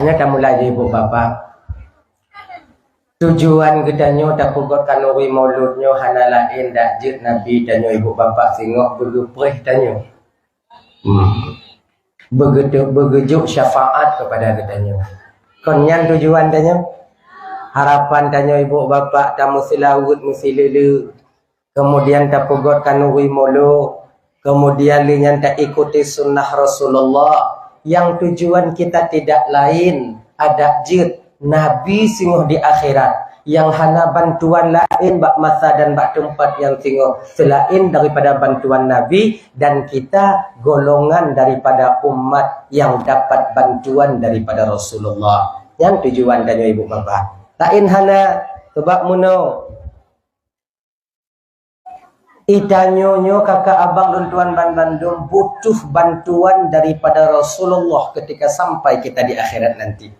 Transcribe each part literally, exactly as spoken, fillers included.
Nyoe tamulai di ibu bapak. Tujuan geutanyoe tapeugot khanuri maulud nyoe hana laén dak jeuet Nabi tanyoe ibu bapak singoh beugeupreh tanyoe. Hmm. Beugeutu-, beugeujuk syafaat kepada geutanyoe. Kon nyan tujuan tanyoe? Harapan tanyoe ibu bapak tameuseulaweuet meusileuleu. Kemudian tapeugot khanuri maulud, kemudian lé nyan taikuti sunnah Rasulullah. Yang tujuan kita tidak lain, adak jeuet Nabi singoh di akhirat, nyang hana bantuan laén bak masa dan bak teumpat nyan singoh seulaén daripada bantuan Nabi, dan kita golongan daripada umat yang dapat bantuan daripada Rasulullah. Nyan tujuan tanyoe ibu bapak. Laén hana, sebab meunoe. Itanyoe nyoe kakak abang lôn tuan banmandum butuh bantuan daripada Rasulullah ketika sampai kita di akhirat nanti.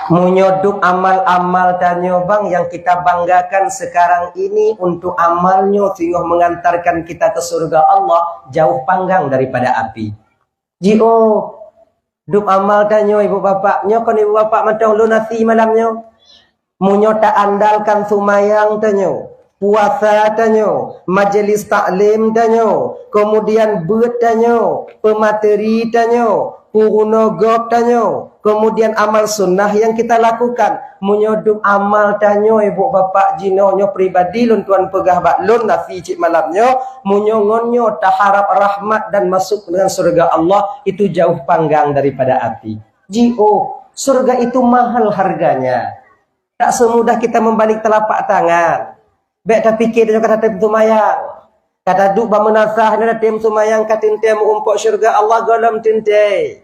Meunyoe dub amal-amal tanyoe bang yang kita banggakan sekarang ini untuk amal nyoe singoh mengantarkan kita ke surga Allah, jauh panggang daripada api. Jiôh, dub amal tanyoe ibu bapak. Nyoe kon ibu bapak mantong lôn nasi malam nyoe. Meunyoe taandalkan sumayang tanyoe, puasa tanyoe, majelis taklim tanyoe, kemudian beuet tanyoe, peumateri tanyoe, peurunoe gob tanyoe, kemudian amal sunnah yang kita lakukan. Meunyoe dub amal tanyoe ibu bapak jinoe nyoe pribadi lôn tuan peugah bak lôn nasi cit malam nyoe, meunyoe ngon nyoe taharap rahmat dan masuk dengan surga Allah, itu jauh panggang daripada api. Jiôh, surga itu mahal harganya. Tak semudah kita membalik telapak tangan. Bèk tapike tanyoe ka tatem sumayang. Ka taduek bak meunasah nyoe tatem sumayang ka teuntèe meurumpok syeuruga Allah gohlom teuntèe.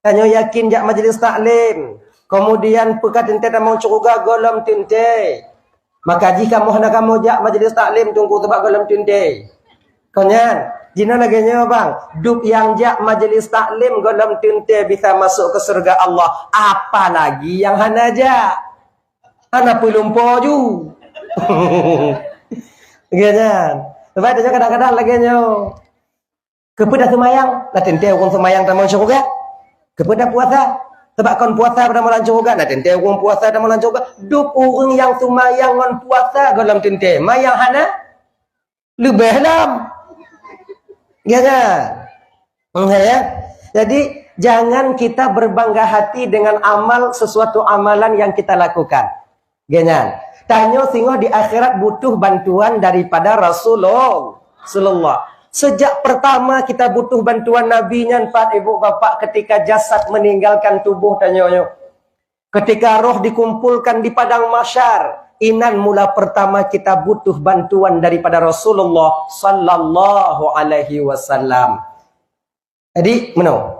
Tanyoe yakin jak majelis taklim. Kemudian peu ka teuntèe tamong syeuruga gohlom teuntèe. Maka jih kamoe hana kamoe jak majelis taklim teungku sabab gohlom teuntèe. Kon nyan, jinoe lagèe nyoe bang, dub nyang jak majelis taklim gohlom teuntèe bisa masuk ke syeuruga Allah. Apalagi nyang hana jak. Hana peulumpo ju. Lagèe nyan. Sebab tanyoe kadang-kadang lagèe nyoe. Keupeue taseumayang? Na teuntèe ureueng seumayang tamong syeuruga. Keupeue tapuasa? Sabab kon puasa tamong lam syeuruga. Na teuntèe ureueng puasa tamong lam syeuruga. Dub ureueng nyang seumayang ngon puasa gohlom teuntèe. Ma nyang hana? Leubeh lom. Ya kan? Hmm, ya. Jadi, jangan kita berbangga hati dengan amal, sesuatu amalan yang kita lakukan. Lagèe nyan. Tanyoe singoh di akhirat butuh bantuan daripada Rasulullah. Rasulullah. Sejak pertama kita butuh bantuan Nabi nyan pat ibu bapak ketika jasad meninggalkan tubuh tanyoe nyoe. Ketika roh dikumpulkan di padang mahsyar, inan mula pertama kita butuh bantuan daripada Rasulullah sallallahu alaihi wasallam. Jadi, meunoe.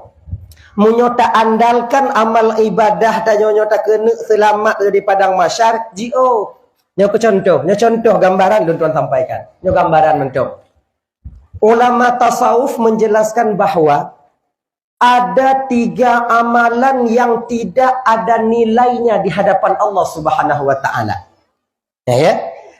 Meunyoe taandalkan amal ibadah tanyoe nyoe takeuneuk seulamat di padang mahsyar, jiôh. Nyoe keu contoh, nyoe contoh gambaran lôn tuan sampaikan. Nyoe gambaran mantong. Ulama tasawuf menjelaskan bahwa ada tiga amalan yang tidak ada nilainya di hadapan Allah Subhanahu wa Ta'ala. Ya, ya.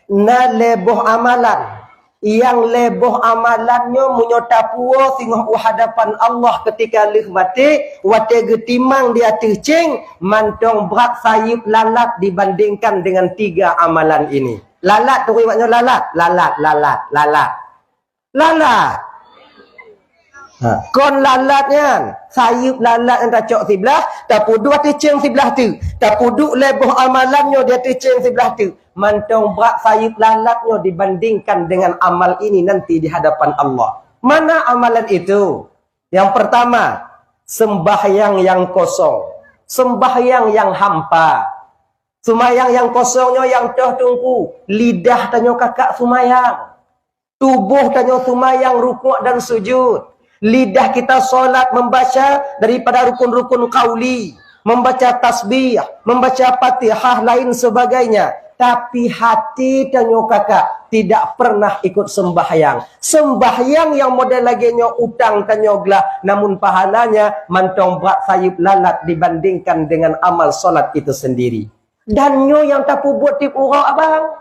Na lhèe boh amalan. Nyang lhèe boh amalan nyoe meunyoe tapuwoe singoh u hadapan Allah keutika lheueh maté, watèe geutimang di ateueh céng, mantong brat sayeuep lalat dibandingkan dengan tiga amalan ini. Lalat, turi awak nyoe lalat, lalat, lalat, lalat. Lalat. Ha, kon lalat nyan. Sayeuep lalat nyan tacok siblah, tapeuduek ateueh céng siblah teuk. Tapeuduek lhèe boh amalan nyoe di ateueh céng siblah teuk. Mantong brat sayeuep lalat nyoe dibandingkan dengan amal ini nanti di hadapan Allah. Mana amalan itu? Yang pertama, sembahyang yang kosong. Sembahyang yang hampa. Sembahyang yang kosong nyoe nyang toh teungku, lidah tanyoe kakak sembahyang. Tuboh tanyoe seumayang rukuk dan sujud. Lidah kita salat membaca daripada rukun-rukun qauli, membaca tasbih, membaca Fatihah lain sebagainya. Tapi hati tanyoe kakak tidak pernah ikut sembahyang. Sembahyang nyang model lagèe nyoe utang tanyoe glah, namun pahalanya mantong brat sayeuep lalat dibandingkan dengan amal salat itu sendiri. Dan nyoe nyang tapeubuet tiep uroe abang.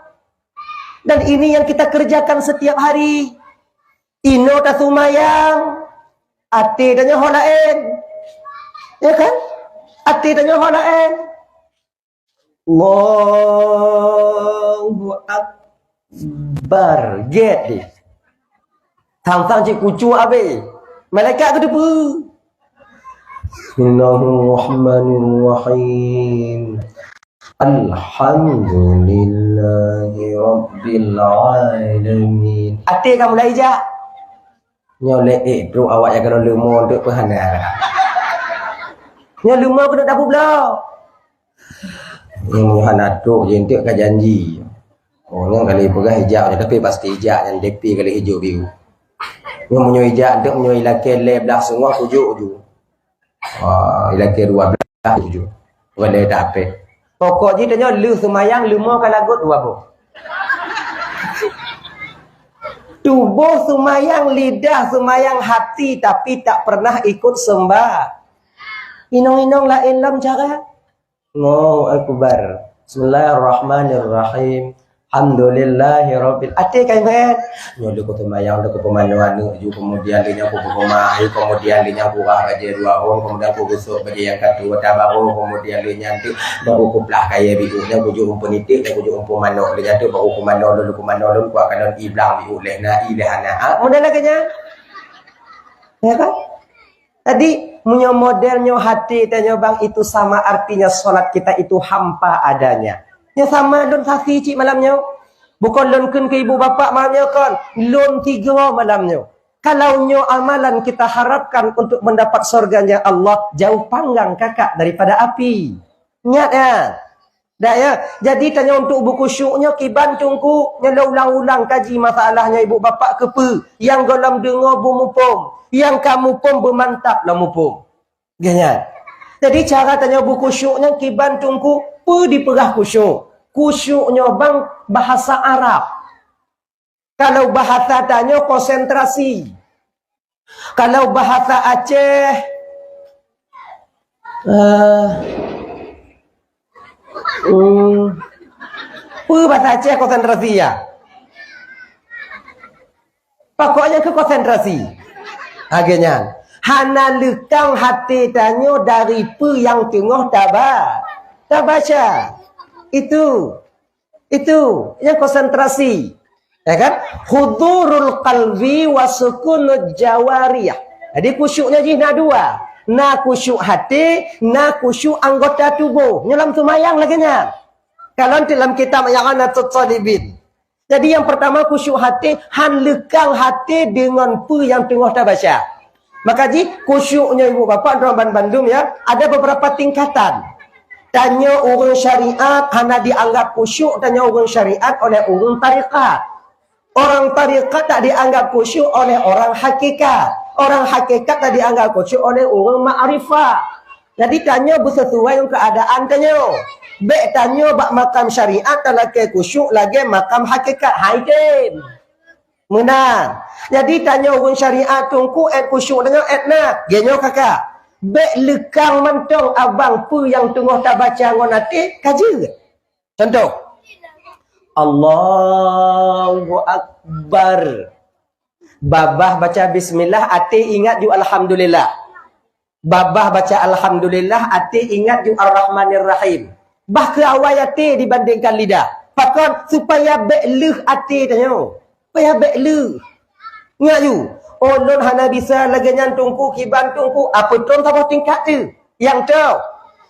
Dan ini yang kita kerjakan setiap hari. Inoe taseumayang, até tanyoe ho laén. Ya kan? Até tanyoe ho laén. Allahu Akbar. Gét deh. Sang-sang cit kucuk abéh. Malaikat geuteupeue. Bismillahirrahmanirrahim. Alhamdulillahirabbil alamin. Até ka mulai jak. Nyoe lé ék trok awak nyang keunong leumo teuk peuhana. Nyoe leumo keuneuk tapeubloe. Nyoe hana trok jih enteuk ka janji. Oh, nyoe kali peugah ijak, tapi pasti ijak nyan D P kali ijo biru. Nyoe meunyoe ijak enteuk meunyoe ilakée lhée blaih sungoh kujok ju. Ah, ilakée dua blaih kujok. Walai tapé. Pokok jih tanyoe lheueh seumayang leumo ka lagot dua boh. Tuboh seumayang, lidah seumayang, hati tapi tak pernah ikut sembah. Inong-inong laén lam cara. Allahu Akbar. Bismillahirrahmanirrahim. Alhamdulillahirabbil. Até kai meu'en. Nyoe leuko seumayang, leuko peumanoe aneuk ju, kemudian lheueh nyan ku peumah ayu, kemudian lheueh nyan ku rah bajée dua rhom, kemudian ku gusok bajée nyang ka tuwoe tabaroe, kemudian lheueh nyan teuk baru kuplah kayée biôh nyan kujok umpun iték, nyan kujok umpun manok, lheueh nyan teuk baru kumanoe lôn, kumanoe lôn, kuakalon i blang biôh lheueh na, i lheueh hana. Ha, model lagée nyan. Ya kan? Jadi, meunyoe model nyoe hati tanyoe bang, itu sama artinya salat kita itu hampa adanya. Nyoe sama lôn saksi cit malam nyoe. Bukon lôn kheun keu ibu bapak malam nyoe kon, lôn tigoe malam nyoe. Kalau nyoe amalan kita harapkan untuk mendapat surganya Allah, jauh panggang kakak daripada api. Ingat ya. Dak ya? Jadi tanyoe untuk beukhusyuk nyoe kiban teungku, nyoe lôn ulang-ulang kaji masalah nyoe ibu bapak keupeue, nyang gohlom deungoe beumuphom, nyang ka muphom beumantap lom muphom. Geuh nyan. Jadi cara tanyoe beukhusyuk nyoe kiban teungku, peue dipeugah khusyuk? Khusyuk nyoe bang bahasa Arab. Kalau bahasa tanyoe konsentrasi. Kalau bahasa Aceh, eh, hmm, peue bahasa Aceh konsentrasi ya? Pokoknya ke konsentrasi. Lagée nyan. Hana leukang hati tanyoe dari peue nyang teungoh taba, tabaca. Itu Itu, nyang konsentrasi. Ya kan? Hudurul qalbi wa sukunud jawarih. Jadi khusyuknya jih na dua. Na khusyuk hati, na khusyuk anggota tubuh. Nyoe lam seumayang lagée nyan. Kalau di dalam kitab I'anatut Talibin. Jadi yang pertama khusyuk hati, han leukang hati deungon peue nyang teungoh tabaca. Maka jih khusyuk nyoe ibu bapak droe ban bandum ya, ada beberapa tingkatan. Tanyoe ureuëng syariat hana dianggap khusyuk tanyoe ureuëng syariat oleh ureuëng tarekat. Orang tarekat tak dianggap khusyuk oleh orang hakikat. Orang hakikat tak dianggap khusyuk oleh ureuëng makrifat. Jadi tanyoe beuseusuai ngon keuadaan tanyoe. Bék tanyoe bak makam syariat talakée khusyuk lagée makam hakikat. Hai tem. Meunan. Jadi tanyoe ureuëng syariat teungku ék khusyuk tanyoe ék na. Geuh nyoe kakak. Bék leukang mantong abang peue nyang teungoh tabaca ngon até ka jeuet. Contoh. Allahu Akbar. Babah baca bismillah, até ingat ju alhamdulillah. Babah baca alhamdulillah, até ingat ju ar-rahmanir rahim. Bah keu awai até dibandingkan lidah. Pakon? Supaya bék lheueh até tanyoe. Supaya bék lheueh. Ingat ju, oh lôn hana bisa lagée nyan teungku kiban teungku, apa tron saboh tingkat tu. Nyang troh,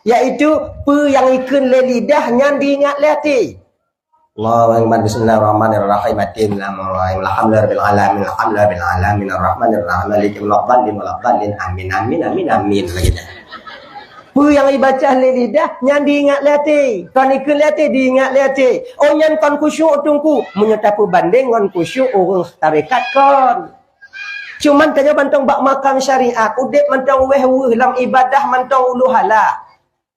yaitu peue nyang ikheun lé lidah nyan diingat lé até. Allahu Akbar. Bismillahirrahmanirrahim. Atim lam rahim. Alhamdulillahirabbil alamin. Alhamdulillahirabbil alamin. Arrahmanirrahim. Maliki yaumiddin. Waladdallin. Amin, amin, amin, amin. Lagi dah. Peue nyang ibaca lé lidah, nyan diingat lé até. Kon ikheun lé até, diingat lé até. Oh, nyan kon khusyuk teungku. Meunyoe tapeubandeng ngon khusyuk ureuëng tarekat kon. Cuman tanyoe mantong bak makam syariat, udeb mantong wéh-weuh lam ibadah mantong ulu hala.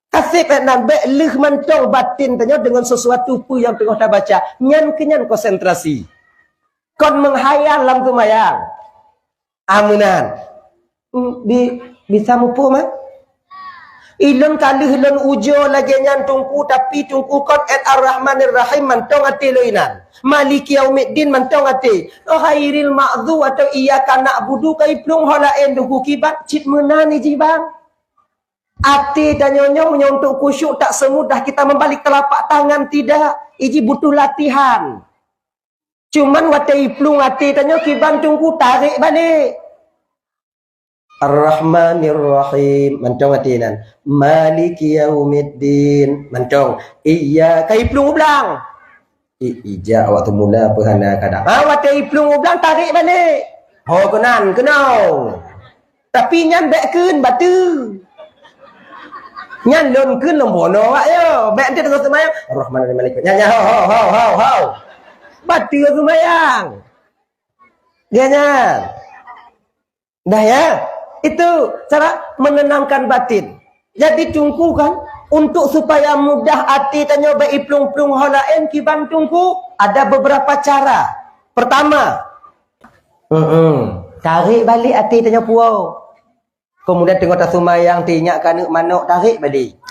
Kaseb nan bék lheueh mantong batin tanyoe deungon sesuatu peue nyang teungoh tabaca. Nyan keuh nyan konsentrasi. Kon meuhayal lam seumayang. Ameunan. Hmm, bi-, bisa muphom, eh? Ilôn ka lheueh lôn ujoe lagée nyan teungku, tapi teungku kon ék Ar-Rahmanir Rahim mantong até lôn inan. Maliki yaumiddin mantong até. Ghairil maghdubi atau iyyaka na'budu ka iplueng ho laén teungku kiban cit meunan jih bang. Até tanyoe nyoe meunyoe untuk khusyuk tak semudah kita membalik telapak tangan, tidak. Iji butuh latihan. Cuman watée iplueng até tanyoe kiban Teungku, tarek balek. Ar-Rahmanir Rahim, mantong até nan. Maliki yaumiddin, mantong. Iyyaka, iplueng u blang. I-, ija waktu mula peuhana kadang. Ha, watée iplueng u blang tarek balek. Ho keunan, keunong. Tapi nyan bék kheun bateue. Nyan lôn kheun lôn bunoe awak yo. Bék enteuk teungoh seumayang, Ar-Rahmanir Rahim, Maliki. Nyan, nyan, ho, ho, ho, ho, ho. Bateue seumayang. Dia nyan. Dah ya? Itu cara menenangkan batin. Jadi Teungku kan, untuk supaya mudah até tanyoe bék iplueng-plueng ho laén kiban Teungku, ada beberapa cara. Pertama, mm-mm, tarek balek até tanyoe puwoe. Kemudian teungoh taseumayang teuingat keu aneuk manok, tarek balek.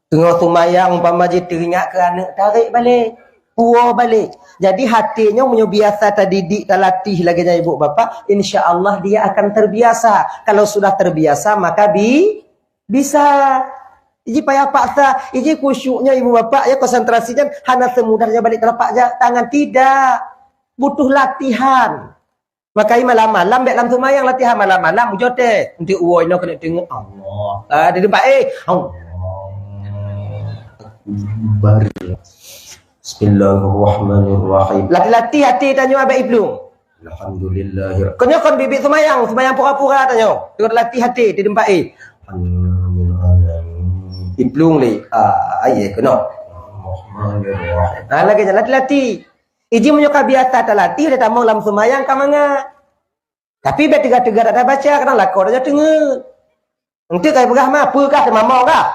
Teungoh seumayang umpama jih teuingat keu aneuk, tarek balek. Puwoe balek. Jadi até nyoe meunyoe biasa tadidik, talatih lagée nyan ibu bapak, insya Allah dia akan terbiasa. Kalau sudah terbiasa maka bi-, bisa. Iji payah paksa, iji khusyuknya ibu bapak ya, konsentrasi nyan hana semudah nyoe balek telapak ja-, tangan, tidak. Butuh latihan. Maka i malam-malam bék lam seumayang, latihan malam-malam, ujoe teh. Enteuk woe inoe keuneuk teungoh, Allah. Ah, di teumpat, eh, Allah Akbar. Bismillahirrahmanirrahim. Latih-latih até tanyoe bék iplueng. Alhamdulillah. Keu nyoe kon biet-biet seumayang, seumayang pura-pura tanyoe. Teungoh latih até di teumpat, eh. Iplueng lé. Ah, ai, eh, keunoe. Rahmanirrahim. Ah, lagée nyan, latih-latih. Iji meunyoe ka biasa talatih, lé tamong lam seumayang ka mangat. Tapi bék teuga-teuga that tabaca, kadang lakoe tanyoe teungeut. Enteuk ka ipeugah ma, peue kah, teumamong kah?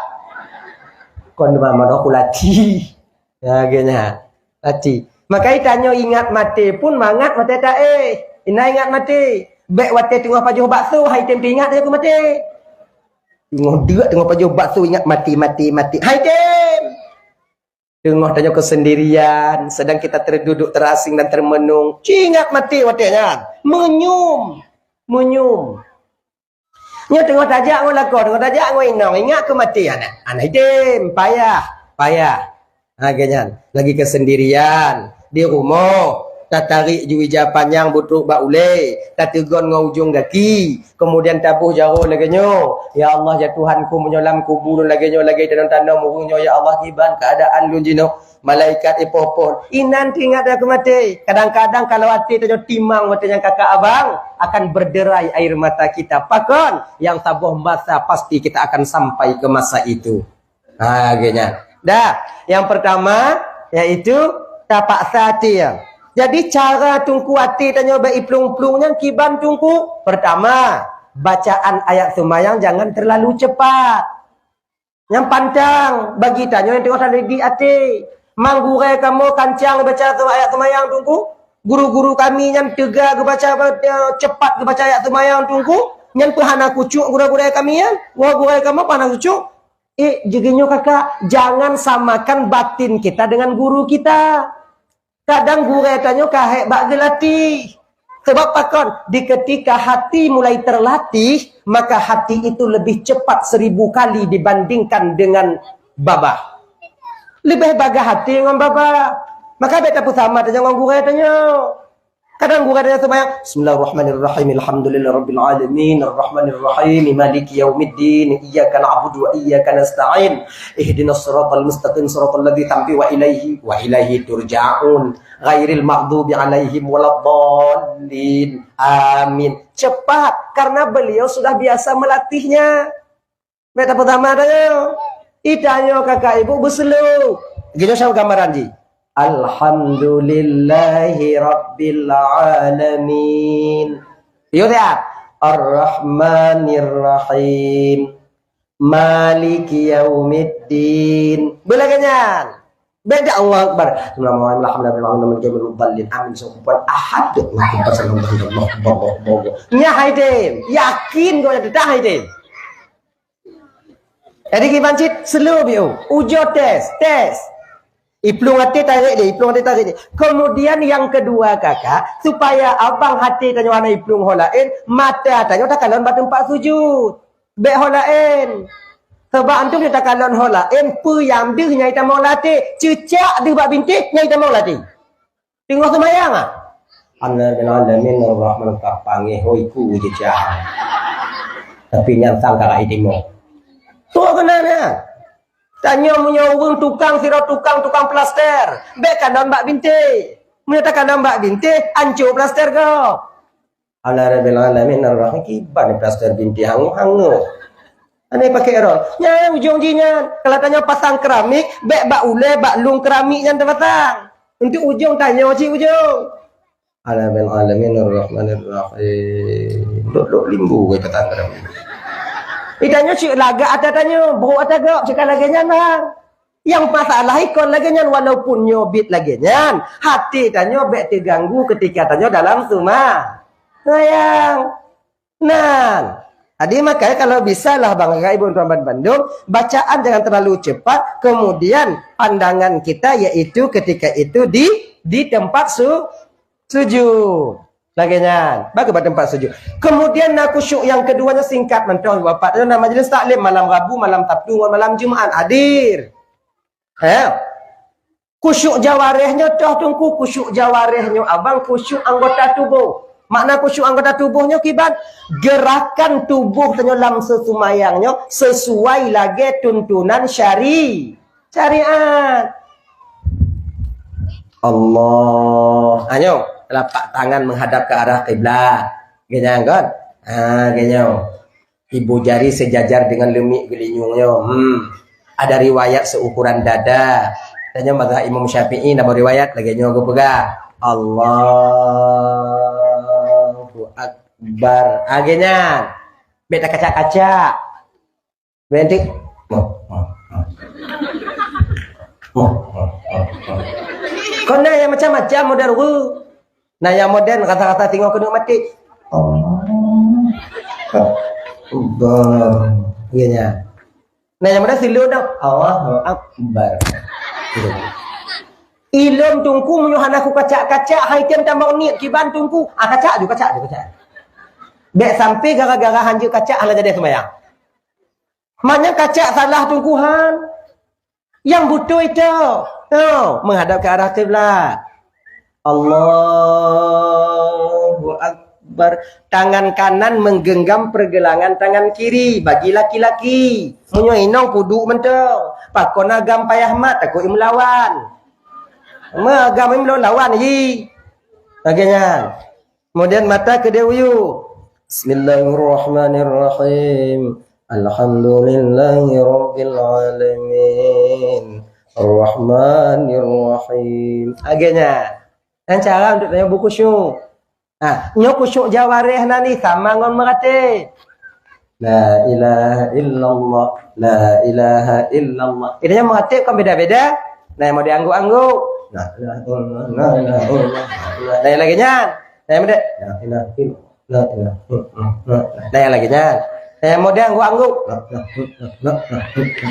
Kon teumamong, ku latih. Ya, lagée nyan. Latih. Maka i tanyoe ingat maté pun mangat maté taéh. Ina ingat maté. Bék watée teungoh pajoh bakso, hai tem teuingat tanyoe keu maté. Teungoh deuk, teungoh pajoh bakso, ingat maté, maté, maté. Hai tem. Teungoh tanyoe keusendirian, sedang kita terduduk terasing dan termenung, ingat maté watée nyan. Meunyum. Meunyum. Nyoe teungoh tajak ngon lakoe, teungoh tajak ngon inong, ingat keu maté aneuk. Aneuk item, payah, payah. Ha, lagée nyan. Lagi keusendirian, di rumoh, tatarék ju ija panyang butrok bak ulée, tateugon ngon ujong gaki. Keumudian taboh jaroe lagée nyoe, "Ya Allah, ya Tuhanku, meunyoe lam kubu lôn lagée nyoe, lagée tanoh-tanoh ureuëng nyoe, ya Allah, kiban keuadaan lôn jinoe." Malaikat ipoh-poh, inan teuingat keu maté. Kadang-kadang kalau até tanyoe timang watée nyan kakak abang, akan berderai air mata kita. Pakon? Nyang saboh masa pasti kita akan sampai ke masa itu. Ha, lagée nyan. Dah, yang pertama, yaitu tapaksa até. Jadi, cara Teungku até tanyoe bék iplueng-plueng nyan kiban Teungku. Pertama, bacaan ayat seumayang jangan terlalu cepat. Nyang pantang bagi tanyoe nyang teungoh tadidik até. Mang gurée kamoe kancang baca ayat seumayang Teungku. Guru-guru kami nyan teuga geubaca, eh, cepat geubaca ayat seumayang Teungku. Nyan peuhana kucok gurée-gurée kami nyan. Wah, gurée kamoe peuhana kucok. Eh, jeuginyoe kakak, jangan samakan batin kita dengan guru kita. Kadang gurée tanyoe ka hék bak geulatih. Sebab pakon? Di ketika hati mulai terlatih, maka hati itu lebih cepat seribu kali dibandingkan dengan babah. Leubeh bagah hati ngon babah. Maka bék tapeusama tanyoe ngon gurée tanyoe. Kadang gurée tanyoe seumayang, "Bismillahirrahmanirrahim. Alhamdulillahirabbil alamin. Arrahmanirrahim. Maliki yaumiddin. Iyyaka na'budu wa iyyaka nasta'in. Ihdinas siratal mustaqim, siratal ladzina an'amta 'alaihim wa ilaihi, wa ilaihi turja'un. Ghairil maghdubi 'alaihim waladdallin. Amin." Cepat, karena beliau sudah biasa melatihnya. Bék tapeutama tanyoe. I tanyoe kakak ibu beuslow. Geutanyoe sama gambaran jih. Alhamdulillahirabbil alamin. Yo, ya. Arrahmanirrahim. Maliki yaumiddin. Beulagée nyan. Bék dak Allahu Akbar. Bismillahirrahmanirrahim. Alhamdulillahirabbil alamin. Amin. Sopan ahad. Allahu Akbar. Allahu Akbar. Nyan hai tem. Yakin kau nyang teutah hai tem. Jadi kiban cit slow biu. Ujoe tes, tes. Iplueng até tarek deh, iplueng até tarek deh. Kemudian yang kedua kakak, supaya abang até tanyoe hana iplueng ho laén, mata tanyoe takalon bak teumpat sujud. Bék ho laén. Sabab antum takalon ho laén, peue nyang deuh nyang itamong lam até, ceucak deuh bak bintéh nyang itamong lam até. Teungoh seumayang ah. Alhamdulillahirabbil alamin, arrahman ka panggil hoi ku ceucak. Tapi nyan sang ka itimong. Tu keunan nyan. Tanyoe meunyoe ureuëng tukang sidroe tukang, tukang plaster, bék kalon bak bintéh. Meunyoe takalon bak bintéh, ancô plaster gob. Alhamdulillahirabbil alamin, arrahman, kiban plaster bintéh hangoh-hangoh. Aneh pakai roll. Nyan ujong jih nyan. Kalau tanyoe pasang keramik, bék bak ulée, bak lông keramik nyan tapasang. Untuk ujong tanyoe cit ujong. Alhamdulillahirabbil alamin, arrahmanir rahim. Dok-dok limbu wai patang kadang. Itanyoe cit lagak ata tanyoe, brok ata gop cit ka lagée nyan bang. Nyang masalah ikon lagée nyan, walaupun nyoe bit lagée nyan, hati tanyoe bék teuganggu ketika tanyoe dalam seuma-, seumbayang. Nan. Jadi makanya kalau bisalah bang, Kakak Ibu, tuan bandum, bacaan jangan terlalu cepat, kemudian pandangan kita yaitu ketika itu di, di tempat su-, sujud. Lagée nyan, bagi bak tempat sujud. Kemudian na khusyuk yang keduanya singkat mantong Bapak. Itu nama majlis taklim malam Rabu, malam Sabtu, ngon malam Jumat hadir. He? Khusyuk jawareh nyoe toh Teungku, khusyuk jawareh nyoe abang khusyuk anggota tuboh. Makna khusyuk anggota tuboh nyoe kiban? Gerakan tuboh tanyoe lam seusumayang nyoe sesuai lagée tuntunan syari-, syariat. Allah. Anyoe, telapak tangan menghadap ke arah kiblat. Geunyang kon? Ha, geunyong. Ibu jari sejajar dengan leumik geulinyueng nyoe. Hmm. Ada riwayat seukuran dada. Tanyoe mazhab Imam Syafi'i na riwayat lagée nyoe geupeugah, "Allahu Akbar." Lagée nyan. Bék takacak-kacak. Bék ti-, kon na nyang macam-macam model ru. Na nyang model rasa-rasa singoh keuneuk maté. Allahu Akbar. Iya nya. Na nyang model silon dah. Allahu Akbar. Ilôn Teungku meunyoe hana kukacak-kacak, hai tem tamong niet kiban Teungku. Ah, kacak ju, kacak ju, kacak. Bék sampai gara-gara hanjeuet kacak hana jadi seumayang. Makna kacak salah Teungku han. Nyang beutôi tu, tu, menghadap ke arah kiblat. Allahu Akbar. Tangan kanan menggenggam pergelangan tangan kiri bagi laki-laki. Meunyoe inong kudu mantong. Pakon agam payah mat takut meulawan. Meugam meulawan ji. Lagée nyan. Kemudian mata keudeh uyu. Bismillahirrahmanirrahim. Alhamdulillahirabbil alamin. Arrahmanirrahim. Lagée nyan. Dan cara untuk tanyoe bukhusyuk. Ha, nyoe khusyuk jawareh na ni sama ngon meuratéb. La ilaha illallah, la ilaha illallah. Kita nyoe meuratéb kan beda-beda. Nah, yang mau diangguk-angguk. La ilaha illallah, la ilaha illallah. Nah, yang lagi nyan. Nah, yang beda. La ilaha illallah, la ilaha illallah. Nah, yang lagi nyan. Nah, yang mau diangguk-angguk.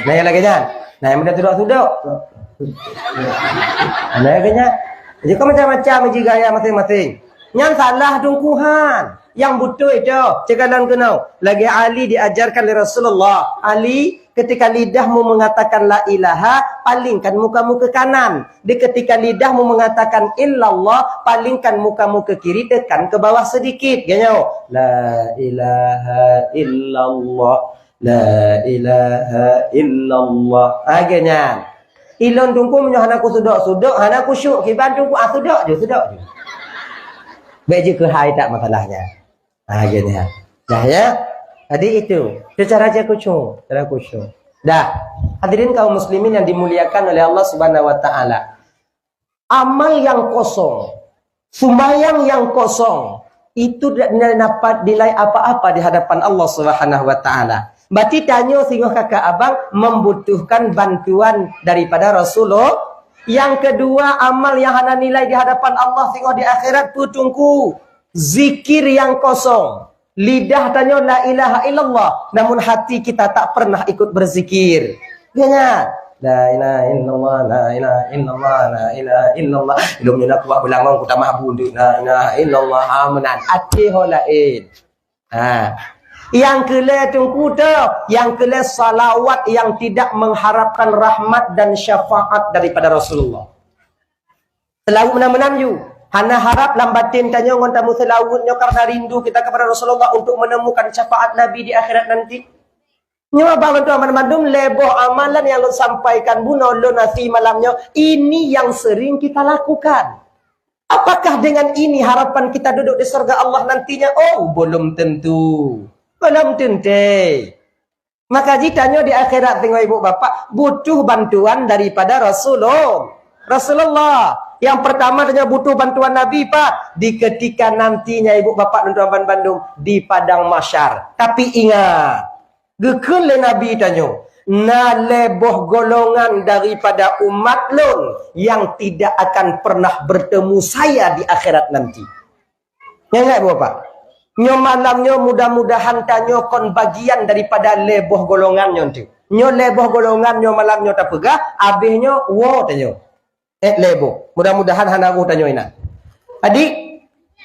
Nah, yang lagi nyan. Nah, yang beda tudok-tudok. Nah, yang lagi nyan. Jadi, kan macam-macam ji gaya masing-masing. Nyan salah Teungku han. Nyang beutôi tu, ceukalon keunoe. Lagée Ali diajarkan lé Rasulullah. Ali, ketika lidahmu mengatakan la ilaha, palingkan mukamu ke kanan. Di ketika lidahmu mengatakan illallah, palingkan mukamu ke kiri, tekan ke bawah sedikit. Ganyoe. La ilaha illallah. La ilaha illallah. Lagée nyan. Ilôn Teungku meunyoe hana kusudok-sudok, hana khusyuk, kiban Teungku, ah, sudok ju, sudok ju. Bék jikeuhai that masalahnya. Lagée nyan. Dah ya? Jadi itu. Itu cara dia khusyuk, cara khusyuk. Dah. Hadirin kaum muslimin yang dimuliakan oleh Allah Subhanahu wa taala. Amal yang kosong, sumbayang yang kosong, itu tidak dapat nilai apa-apa di hadapan Allah Subhanahu wa taala. Berarti tanyoe singoh kakak abang membutuhkan bantuan daripada Rasulullah. Yang kedua, amal yang hana nilai di hadapan Allah singoh di akhirat peue Teungku? Zikir yang kosong. Lidah tanyoe la ilaha illallah, namun hati kita tak pernah ikut berzikir. Iya nyan? La ilaha illallah, la ilaha illallah, la ilaha illallah. Lom nyoe na kuah beulangong kutamah bu ndeuk la ilaha illallah. Ha, meunan. Até ho laén. Ha. Nyang keulhèe teungku teuh, nyang keulhèe salawat yang tidak mengharapkan rahmat dan syafaat daripada Rasulullah. Seulaweuet meunan-meunan ju. Hana harap lam batin tanyoe ngon tameuseulaweuet nyoe karena rindu kita kepada Rasulullah untuk menemukan syafaat Nabi di akhirat nanti. Nyoe abang lôn tuan banmandum lhèe boh amalan nyang lôn sampaikan bunoe lôn akhé malam nyoe, ini yang sering kita lakukan. Apakah dengan ini harapan kita duduk di surga Allah nantinya? Oh, belum tentu. Belum tentu. Maka jih tanyoe di akhirat singoh ibu bapak butuh bantuan daripada Rasulullah. Rasulullah. Yang pertama tanyoe butuh bantuan Nabi, Pak, di ketika nantinya ibu bapak lôn tuan banmandum di padang mahsyar. Tapi ingat, geukheun lé Nabi tanyoe, na lhèe boh golongan daripada umat lôn yang tidak akan pernah bertemu saya di akhirat nanti. Nyan ingat, Bapak. Nyoe malam nyoe mudah-mudahan tanyoe kon bagian daripada lhèe boh golongan nyoe tu. Nyoe lhèe boh golongan nyoe malam nyoe tapeugah, abéh nyoe woe tanyoe. Eh, lhèe boh. Mudah-mudahan hana roh tanyoe inan. Adik,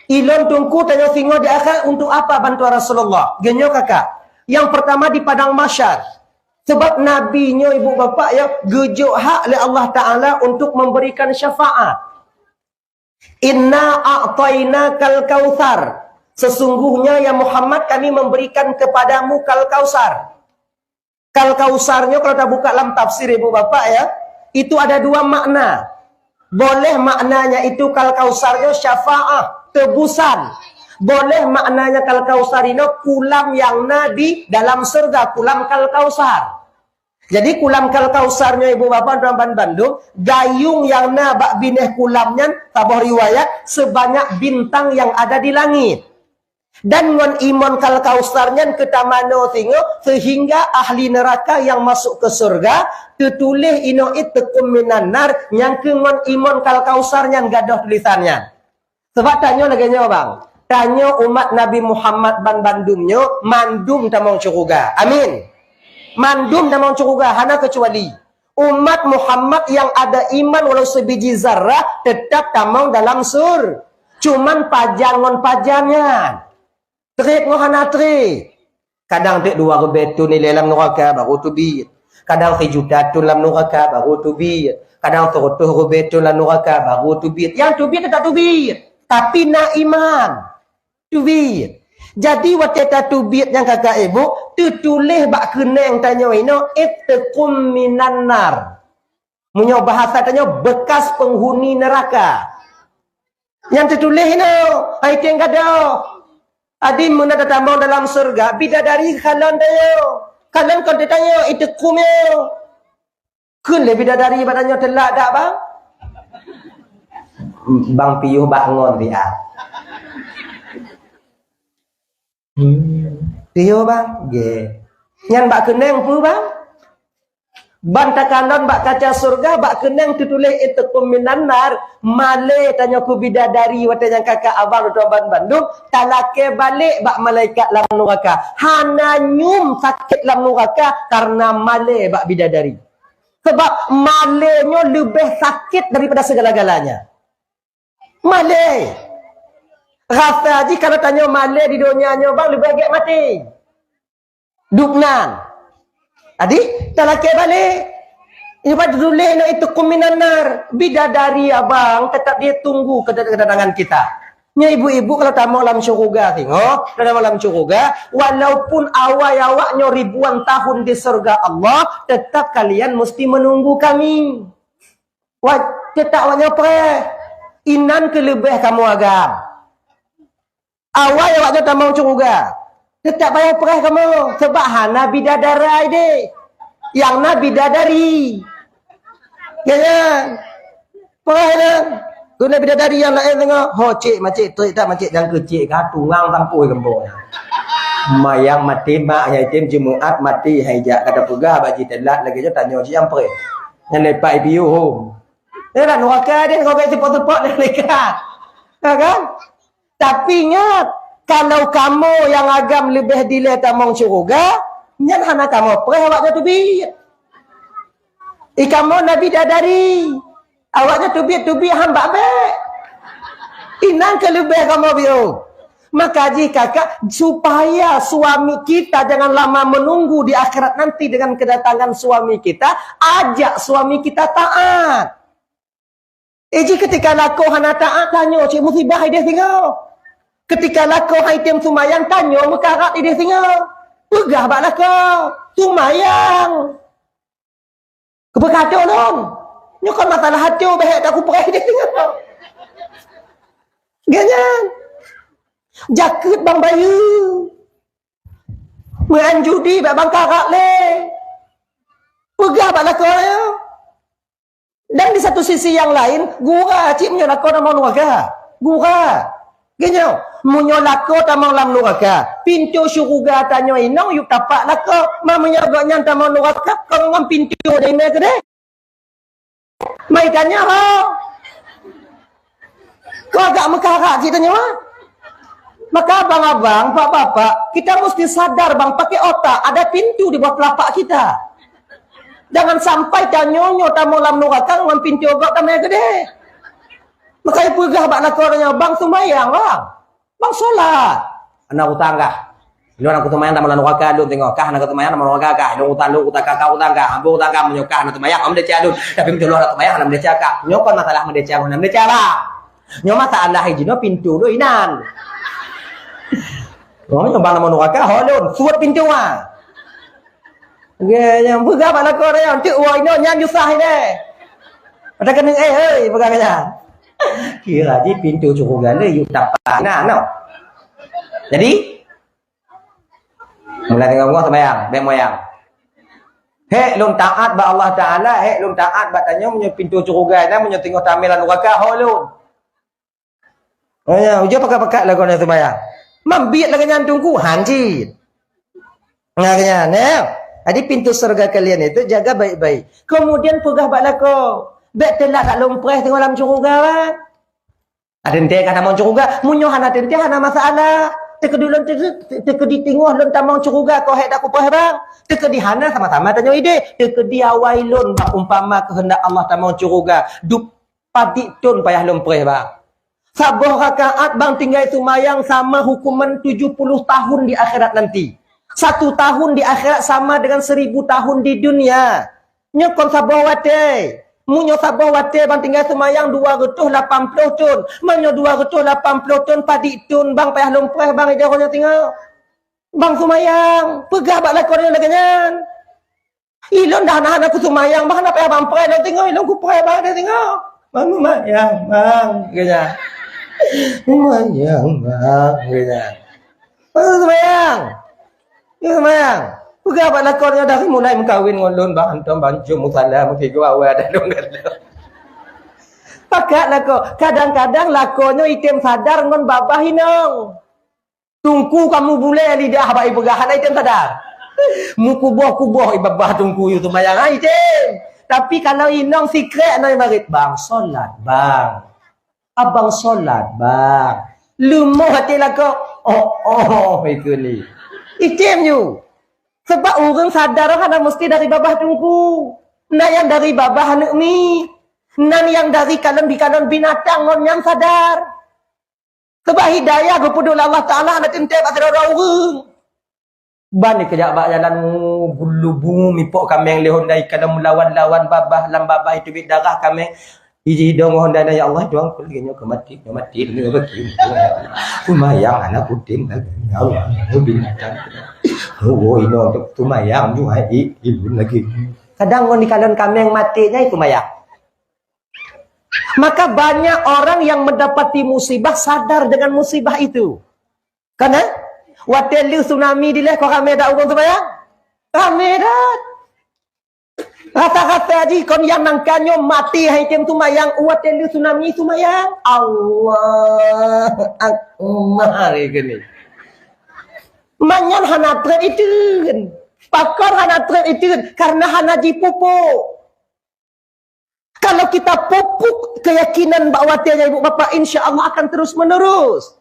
ilôn teungku tanyoe singoh di akhirat untuk apa bantuan Rasulullah? Geunyoe kakak. Yang pertama di padang mahsyar. Sebab Nabi nyoe ibu bapak ya geujok hak lé Allah Taala untuk memberikan syafaat. Inna a'tainakal kautsar. Sesungguhnya ya Muhammad kami memberikan kepadamu kal kautsar. Kal kautsar nyoe kalau tabuka lam tafsir ibu bapak ya, itu ada dua makna. Boleh maknanya itu kal kautsar nyoe syafaah, tebusan. Boleh maknanya kal kautsar inoe kulam yang na di dalam surga, kulam kal kautsar. Jadi kulam kal kautsar nyoe ibu bapak tuan ban bandum, gayung yang na bak binéh kulam nyan saboh riwayat sebanyak bintang yang ada di langit. Dan ngon imon kal kautsar nyan keutamanoe singoh sehingga ahli neraka yang masuk ke surga teutuléh inoe itqum minan nar nyang keu ngon imon kal kautsar nyan gadôh tulisan nyan. Sebab tanyoe lagée nyoe bang, tanyoe umat Nabi Muhammad ban bandum nyoe mandum tamong syuruga. Amin. Mandum tamong syuruga hana keucuali. Umat Muhammad yang ada iman walau sebiji zarah tetap tamong dalam sur. Cuman pajan ngon pajan nyan. Treb ngon hana treb. Kadang teuk dua ribée thon ilée lam nuraka baru teubiet. Kadang sijuta thon lam nuraka baru teubiet. Kadang seureutôh ribée thon lam nuraka baru teubiet. Nyang teubiet teutap teubiet. Tapi na iman. Teubiet. Jadi watée tateubiet nyang kakak ibu, teutuléh bak keuneng tanyoe inoe itqum minan nar. Meunyoe bahasa tanyoe bekas penghuni neraka. Nyang teutuléh inoe, hai teng gadôh. Adim meunan tatamong dalam syeuruga bidadari kalon tanyoe. Kalon kon tanyoe itqum nyoe. Kheun lé bidadari bak tanyoe teulak dak bang? Bang piôh bak ngon dia. Piôh bang, ge. Nyan bak keuneng peue bang? Ban takalon bak kaca syeuruga bak keuneng teutuléh itqum minan nar, malée tanyoe keu bidadari watée nyang kakak abang tuan ban bandum talakée balek bak malaikat lam nuraka. Hana nyum sakét lam nuraka karena malée bak bidadari. Sebab malée nyoe leubeh sakét daripada segala-galanya. Malée. Rasa jih kalau tanyoe malée di donya nyoe bang leubeh gét maté. Dubnan. Jadi talakée balek. Iban tuléh na itqum minan nar. Bidadari abang tetap dia tunggu kedatangan kita. Nya ibu-ibu kalau tamong lam syuruga singoh, kalau tamong lam syuruga, walaupun awai awak nyoe ribuan tahun di surga Allah, tetap kalian mesti menunggu kami. Wah, tetap awak nyoe preh. Inan keuleubeh kamoe agam. Awai awak nyoe tamong syuruga. Tetap payah preh kamoe sebab hana bidadari deh. Yang na bidadari. Ya kan? Preh dah. Guna bidadari yang lain tengok. Ho cik macik trik tak macik jangka cik ka tungang tampoi gembong. Mayang mati mak hai tim Jumaat mati hai jak kata peugah bak jitelat lagi je tanyoe siang preh. Nyan lepak I P U home. Dia dah nuraka dia kau bek tepok-tepok dia mereka. Ya kan? Tapi ingat, kalau kamoe nyang agam leubeh dilée tamong syuruga, nyan hana kamoe preh awak nyoe teubiet. I kamoe na bidadari, awak nyoe teubiet-teubiet han bak bek. Inan keuleubeh kamoe biôh. Maka jih kakak, supaya suami kita jangan lama menunggu di akhirat nanti dengan kedatangan suami kita, ajak suami kita taat. Eh, jih ketika lakoe hana taat, tanyoe cit musibah idéh singoh. Ketika lakoe han item seumayang, tanyoe meukarat idéh singoh. Peugah bak lakoe, seumayang. Keupeue ka até lôn? Nyoe kon masalah até, bèk takupreh idéh singoh. Geuh nyan. Jakeuet bang bayeue. Meu'en judi bèk bang karat lé. Peugah bak lakoe nyoe. Dan di satu sisi yang lain, gura cit meunyoe lakoe tamong nuraka. Gura. Geuh nyoe, meunyoe lakoe tamong lam nuraka, pintoe syeuruga tanyoe inong yub tapak lakoe. Ma meunyoe gobnyan tamong nuraka, kon ngon pintoe deh mé keudeh. Mai tanya ho. Kau agak meukarat cit tanyoe, ah? Maka abang-abang, bapak-bapak, kita mesti sadar, bang, pakai otak, ada pintu di bawah telapak kita. Jangan sampai tanyoe nyoe tamong lam nuraka ngon pintu gobnyan mé keudeh. Maka ipeugah bak lakoe tanyoe, "Bang, seumayang, bang. Bang, solat." "Hana utang kah? Lôn hana kuteumanyang tamong lam nuraka lôn singoh. Kah hana kuteumanyang tamong nuraka kah? Lôn utang lôn, utang kah, kah utang kah? Ampôn utang kah, meunyoe kah hana teumanyang, hana meudesya lôn. Tapi meunyoe lôn hana teumanyang, hana meudesya kah?" Nyoe kon masalah meudesya ngon hana meudesya, bang. Nyoe masalah jinoe pintu lôn inan. Oh, nyoe bang tamong nuraka, ho lôn, suet pintu, ah. Oke, nyang peugah bak lakoe nyan, "Cit woe inoe nyan susah ilèe." Pada keuneuk, "Eh, hei," peugah nyan. Kira jih pintu syeuruga lé yub tapak na, no. Jadi, mulai teungoh-teungoh seumayang, bèk moyang. Hék lôn taat bak Allah Taala, hék lôn taat bak tanyoe, meunyoe pintu syeuruga na, meunyoe teungoh tamé lam nuraka, ho lôn. Oh ya, ujoe pakat-pakat lagoe nyan seumayang. Mambiet lagèe nyan teungku, han cit. Nah, lagèe nyan, ya. Jadi pintu syeuruga kalian itu jaga baik-baik. Kemudian peugah bak lakoe, bèk teulat that lôn preh teungoh lam syeuruga, bang. Ada teuntèe ka tamong syeuruga, meunyoe hana teuntèe hana masalah. Teukeudi lôn teu-, teukeudi teungoh lôn tamong syeuruga, kok hék takupreh, bang. Teukeudi hana sama-sama tanyoe idéh. Teukeudi awai lôn, bang, umpama keuheundak Allah tamong syeuruga. Dup Padit thon payah lôn preh, bang. Saboh rakaat, bang, tinggai seumayang sama hukuman tujuh puluh tahun di akhirat nanti. Satu tahun di akhirat sama dengan seribu tahun di dunia. Nyoe kon saboh watèe. Meunyoe saboh watèe, bang, tinggai seumayang dua reutôh lapan ploh thon. Meunyoe dua reutôh lapan ploh thon, padit thon, bang, payah lôn preh, bang, idéh uroe nyoe singoh. Bang seumayang, peugah bak lakoe nyoe lagèe nyan. Ilôn dah na, hana kuseumayang, bah, hana payah bang preh lôn teungoh, ilôn kupreh bang lôn teungoh. "Bang seumayang, bang," geujak. "Seumayang, bang," geujak. "Bang seumayang. Bang seumayang." Peugah bak lakoe nyoe dari mulai meukawen ngon lôn, bang, hantom bang jeuem musala meusigoe awai adak lôn ngon lôn. Pakat lakoe, kadang-kadang lakoe nyoe item sadar ngon babah inong. Teungku kamoe bulèe lidah bak ipeugah, hana item sadar. Meukuboh-kuboh i babah teungku yue seumayang, ha, item. Tapi kalau inong sikrek, na ibarat, "Bang, solat, bang. Abang solat, bang." Leumoh até lakoe, "Oh, oh, ikeu ni." Item yue. Sebab ureueng sadar hana meusti dari babah teungku. Na nyang dari babah aneuk miet. Na nyang dari kalon, di kalon binatang ngon nyang sadar. Sabab hidayah geupeuduek lé Allah Taala hana teuntèe bak sidroe-droe ureueng. Ban dikeujak bak jalan, geulubu mipok kaméng lé Honda, ikalon meulawan-lawan babah, lam babah iteubiet darah kaméng. Iji dong Honda, "Ya Allah, Tuhan, keu lagèe nyoe keu maté, nyoe maté, nyoe maté." Seumayang hana kutem lagèe nyoe, ya Allah, binatang. Oh, inoe untuk seumayang nyoe, hai, i, ilun lagèe. Kadang ngon ikalon kaméng maté nyai seumayang. Maka banyak orang yang mendapati musibah sadar dengan musibah itu. Kan, eh? Watèe lheueh tsunami dilèe, kon ramé that ureueng seumayang? Ramé that. Rata-rata jih kon nyang nangka nyoe maté han item seumayang, watèe lheueh tsunami seumayang. Allahu Akbar, keuneuk. Manyan hana trép iteun. Pakon hana trép iteun? Karena hana jipupuk. Kalau kita pupuk keyakinan bak watèe nyan, ibu bapak, insya Allah akan terus menerus.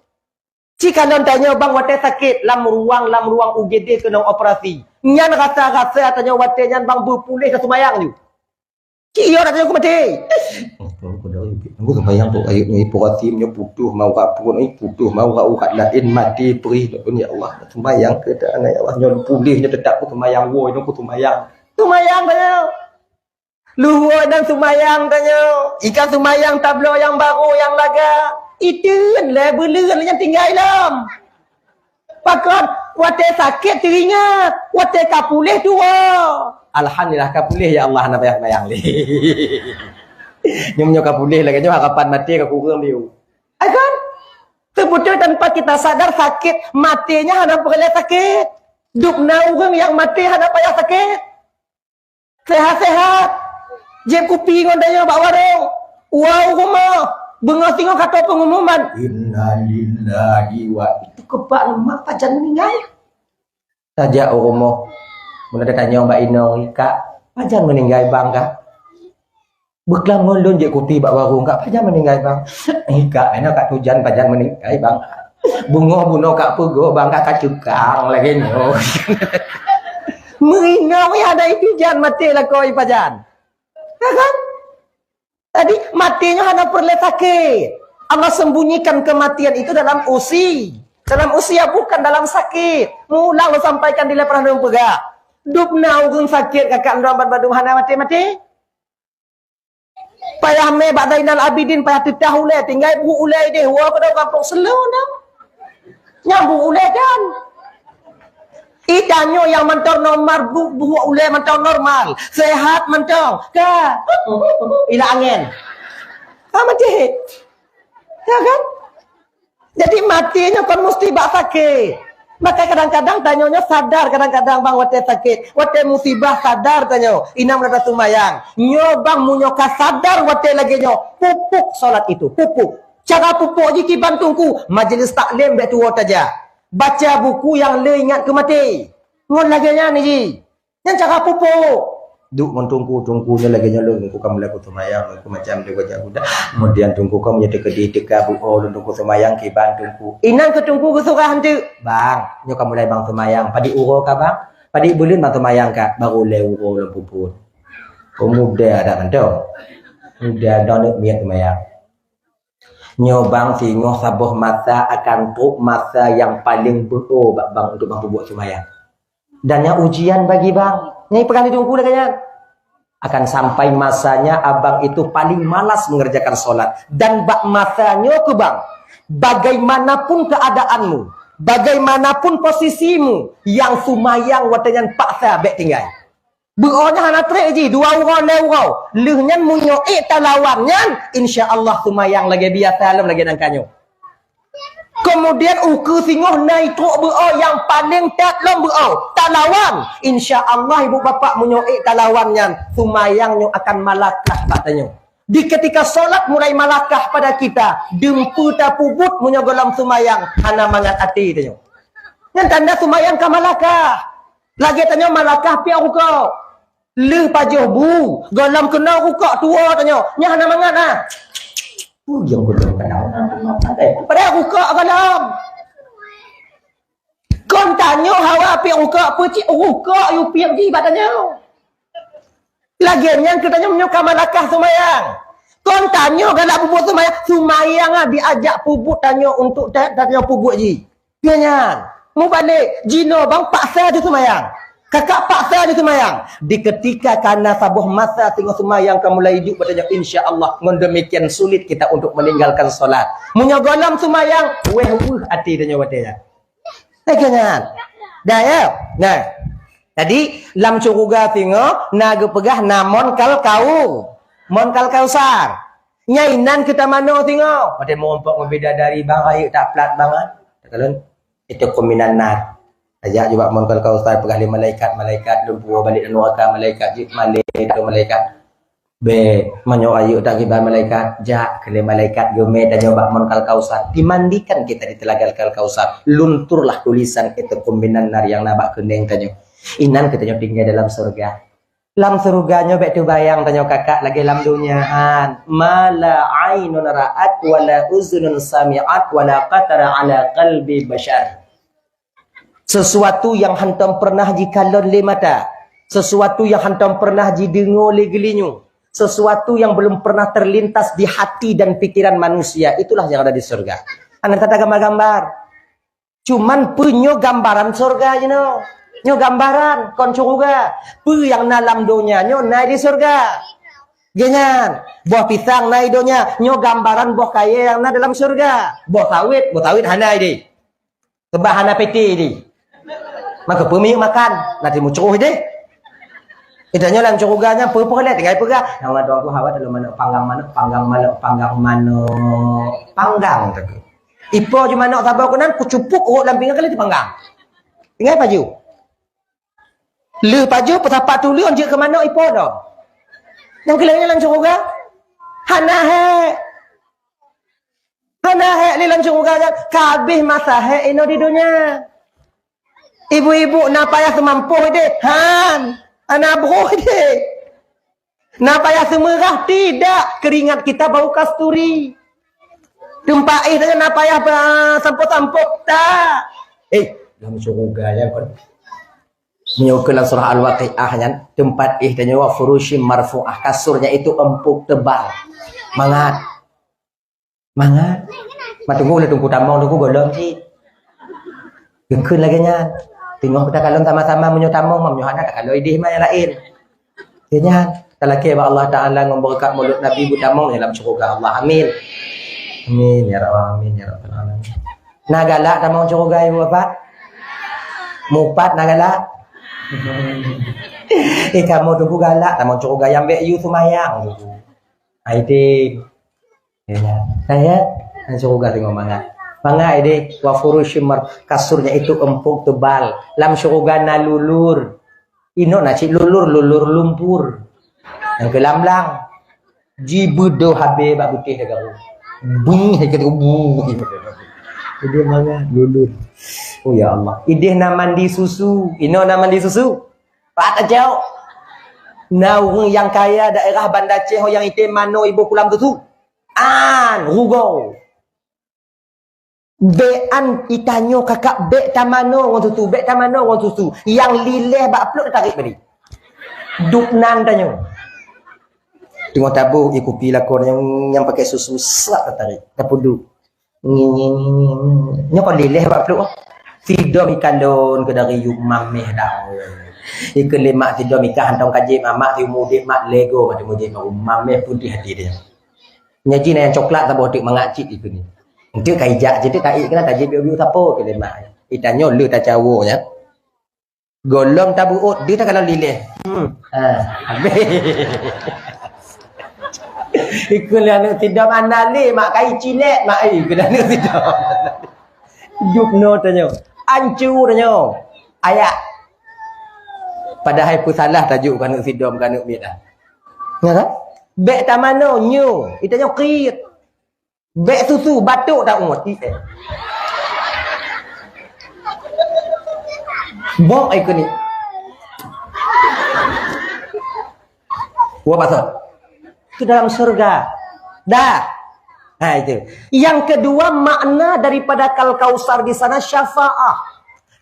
Ci kalon tanyoe, bang, watèe sakét lam ruang, lam ruang U G D keunong operasi. Nyan rasa-rasa tanyoe watèe nyan, bang, beupuléh dan seumayang ju. Ci iyo tanyoe keu maté. Nyoe seumayang tu ayat nyoe ipoh atim nyoe putuh maurat pun, eh, putuh maurat urat laén maté perih pun ya Allah. Seumayang keu aneuk ya Allah nyoe puléh nyoe teutap seumayang woi nyoe seumayang. Seumayang tanyoe. Luhur dan seumayang tanyoe. Ikan seumayang tabloe nyang barô nyang lagak. Iteun lé beuleuen nyang tinggai lom. Pakon watée sakét teuingat, watée ka puléh tuwoe. Alhamdulillah ka puléh ya Allah hana payah seumayang lé. Nyoe meunyoe ka puléh lagée nyoe harapan maté ka kureueng biu. Ai kan? Teubeutôi tanpa kita sadar sakét maté nyan hana peureulée sakét. Dubna ureuëng nyang maté hana payah sakét. Sehat-sehat. Jieb kupi ngon tanyoe bak warong. Uroe u rumoh. Beungoh singoh ka tô peungumuman. Innalillahi wa itu keupak lemak pajan meuninggai. Tajak u rumoh. Meunan tatanyong bak inong, "Kak, pajan meuninggai bang, Kak?" "Beuklam ngon lôn jieb kupi bak warong, Kak, pajan meuninggai bang?" "Kak, inoe Kak tujan pajan meuninggai bang. Beungoh bunoe Kak peugoe bang, Kak, ka cukang lagée nyoe." Meuinong ya ada itu jan maté lakoe pajan. Ya kan? Jadi maté nyoe hana peureulée sakét. Allah sembunyikan kematian itu dalam usia. Dalam usia bukan dalam sakét. Mulang lôn sampaikan di lepas lôn peugah. Dubna ureuëng sakét kakak droe ban bandum hana maté-maté. Payah mé bak Zainal Abidin payah teutah ulée tinggai buet ulée ideh woe keunoe gampông seuleu dah. Nyang buet ulée dan. Itanyoe nyang mantong normal bu- buet ulée mantong normal, sehat mantong. Ka ila angén. Ka maté. Ya kan? Jadi maté nyoe kon musti bak sakét. Maka kadang-kadang tanyoe nyoe sadar kadang-kadang bang watée sakét, watée musibah sadar tanyoe. Inong meunyoe ka seumayang. Nyoe bang meunyoe ka sadar watée lagée nyoe, pupuk solat itu, pupuk. Cara pupuk jih kiban teungku, majelis taklim bék tuwoe tajak. Baca buku nyang le ingat keu maté. Ngon lagée nyan jih. Nyan cara pupuk. Duek ngon teungku, teungku nyoe lagée nyoe lôn, teungku ka mulai kuseumayang, teungku macam tu gajak guda. Kemudian teungku ka meunyoe teukeudi teuka beuo lôn teungku seumayang kiban teungku. Inan keu teungku geusurah enteuk. Bang, nyoe ka mulai bang seumayang. Padit uroe ka bang? Padit buleuen bang seumayang ka? Baru lhée uroe lôn pupuk. Oh, muda dak mantong. Muda dak neuk miet seumayang. Nyoe bang singoh saboh masa akan trok masa nyang paleng beuo bak bang untuk bang peubuet seumayang. Dan nyan ujian bagi bang. Nyang peugah lé teungku lagée nyan. Akan sampai masanya abang itu paling malas mengerjakan solat. Dan bak masa nyoe keu bang, bagaimanapun keadaanmu, bagaimanapun posisimu, nyang seumayang watée nyan paksa bék tinggai. Beuo nyan hana treb jih, dua uroe, lhée uroe. Lheueh nyan meunyoe ék talawan nyan, insya Allah seumayang lagée biasa lom lagée nangka nyoe. Kemudian ukeue singoh na itrok beuo nyang paleng that lom beuo, talawan. Insya Allah ibu bapak meunyoe ék talawan nyan, seumayang nyoe akan malakah bak tanyoe. Di ketika solat mulai malakah pada kita, dum peue tapeubuet meunyoe gohlom seumayang hana mangat até tanyoe. Nyan tanda seumayang ka malakah. Lagée tanyoe malakah piep rukok. Lheueh pajoh bu, gohlom keunoe rukok tuwoe tanyoe. Nyan hana mangat ah. Ujong gohlom keunoe. Padahai rukok gohlom. Kon tanyoe hawa piep rukok, peucit rukok yue piep jih bak tanyoe. Lagée nyan keu tanyoe meunyoe ka malakah seumayang. Kon tanyoe galak peubuet seumayang, seumayang ah diajak peubuet tanyoe untuk ta- tanyoe peubuet jih. Nyan, mubalek, jinoe bang paksa ju seumayang. Kakak paksa ju seumayang. Di ketika kana saboh masa singoh seumayang ka mulai iduek bak tanyoe, insya Allah ngon demikian sulit kita untuk meninggalkan solat. Meunyoe gohlom seumayang, wéh weuh até tanyoe watée nyan. Lagée nyan. Dah ya? Nah. Jadi lam syuruga singoh na geupeugah na mon kal kau. Mon kal kausar. Nyang inan keu tamanoe singoh. Watée meurumpok ngon bidadari bang rayeuk tak plat bang ah. Takalon. Itu kuminan nar. Tajak jubak mon kal kausar peugah lé malaikat, malaikat lôn puwoe balek nuraka, malaikat jeuet malée atau malaikat. Bék, meunyoe rayeuk tak kiban malaikat, jak keu lé malaikat geumé tanyoe bak mon kal kausar. Dimandikan kita di telaga kal kausar. Lunturlah tulisan itu kuminan nar nyang na bak keuneng tanyoe. Inan keu tanyoe tinggai dalam syurga. Lam syurga nyoe bék teubayang tanyoe kakak lagée lam donya han. Ma la ainun ra'at wa la uzunun sami'at wa la qatara ala qalbi basyar. Sesuatu yang hantom pernah jikalon lé mata, sesuatu yang hantom pernah jideungoe lé geulinyueng, sesuatu yang belum pernah terlintas di hati dan pikiran manusia, itulah yang ada di surga. Hana teugambar-gambar. Cuman peue nyoe gambaran surga jinoe. Nyoe gambaran, kon syeuruga. Peue nyang na lam donya nyoe na di surga. Geuhnyan, boh pisang na di donya, nyoe gambaran boh kayèe nyang na dalam surga. Boh sawét, boh sawét hana idéh. Sebab hana pete idéh. Maka peue miyueb makan, na timu cruh idéh. Geutanyoe lam syeuruga nyan peue-peue lé tinggai peugah. Nama tuanku hawa dalam manok panggang, manok panggang, manok panggang, manok panggang tadi. Ipo ju manok saboh keunan, kucupuk rot lam pinggan kali dipanggang. Tinggai pajoh. Lheueh pajoh, peusapat tuleueng jeuet keu manok ipo dong. Nyang keu laén lam syeuruga? Hana hék. Hana hék lé lam syeuruga nyan. Ka habéh masa hék inoe di donya. Ibu-ibu na payah seumampôh idéh? Han. Hana broh idéh. Na payah seumeurah? Tidak. Keringat kita bau kasturi. Teumpat éh tanyoe na payah ba-, sampôh-sampôh? Tak. Eh, lam syeuruga nyan kon. Meunyoe keu lam surah Al-Waqiah nyan, teumpat éh tanyoe wa furusyim marfu'ah, kasurnya itu empuk tebal. Mangat. Mangat. Matunggu lé tungku tamong, tungku golom cit. Geukheun lagèe nyan. Teungoh takalon sama-sama meunyoe tamong, meunyoe hana takalon idéh ma nyang laén. Lagèe nyan. Talakèe bak Allah Taala ngon beureukat mulod Nabi beutamong dalam syeuruga Allah. Amin. Amin ya rabbal, amin ya rabbal alamin. Na galak tamong syeuruga ibu bapak? Mupat na galak? Eh kamoe tunggu galak tamong syeuruga nyang bèk yue seumayang tunggu. Ai tem. Ya, ya. Kan ya? Kan syeuruga singoh mangat. Mangat idéh wa furusyim mar-, kasurnya itu empuk tebal. Lam syeuruga na lulur. Inoe na cit lulur, lulur lumpur. Nyang keu lam-lam. Jibeudoh habéh bak beutéh dagaro. Beuh, hai kata bu. Idéh mangat lulur. Oh ya Allah. Idéh na mandi susu. Inoe na mandi susu. Pat aja. Na ureueng nyang kaya daerah Banda Aceh nyang item manoe iboh kulam susu. An, rugoe. Bèk an itanyoe kakak bèk tamanoe ngon susu, bèk tamanoe ngon susu. Nyang lileh bak pluet tatarek badi. Duek nan tanyoe. Teungoh taboh ié kupi lakoe nyang, nyang pakai susu srak tatarek. Tapeuduek. Nyi, nyi, nyi, nyi, nyi. Nyoe kon lileh bak pluet. Sidom ikalon keu dari yub mameh dah. Ikeu lé mak sidom ikah hantong kajép mak, mak siumu udép mak lego mati mujép mak mameh putih hati dia. Nyan jih na nyang coklat saboh teuk mangat cit ikeu ni. Enteuk ka ijak cit teuk ka ik keunan tajép biu-biu sapo keu lé mak. Itanyoe le tacawo nyan. Golom tabeuôt, di takalon lileh. Hmm. Ha, habéh. Ikeu lé aneuk sidom hana lé mak kai cilek mak ai keu aneuk sidom. Jubnoe tanyoe. Ancu tanyoe. Ayak. Padahai peusalah tajok keu aneuk sidom keu aneuk miet ah. Ya kan? Bèk tamanoe nyoe, itanyoe kriet. Bèk susu, batuk tak ungut. Ih, eh. Bok ai keuneuk. Wa pasal. Itu dalam surga. Dah. Nah, itu. Yang kedua, makna daripada Kal Kausar di sana syafaah.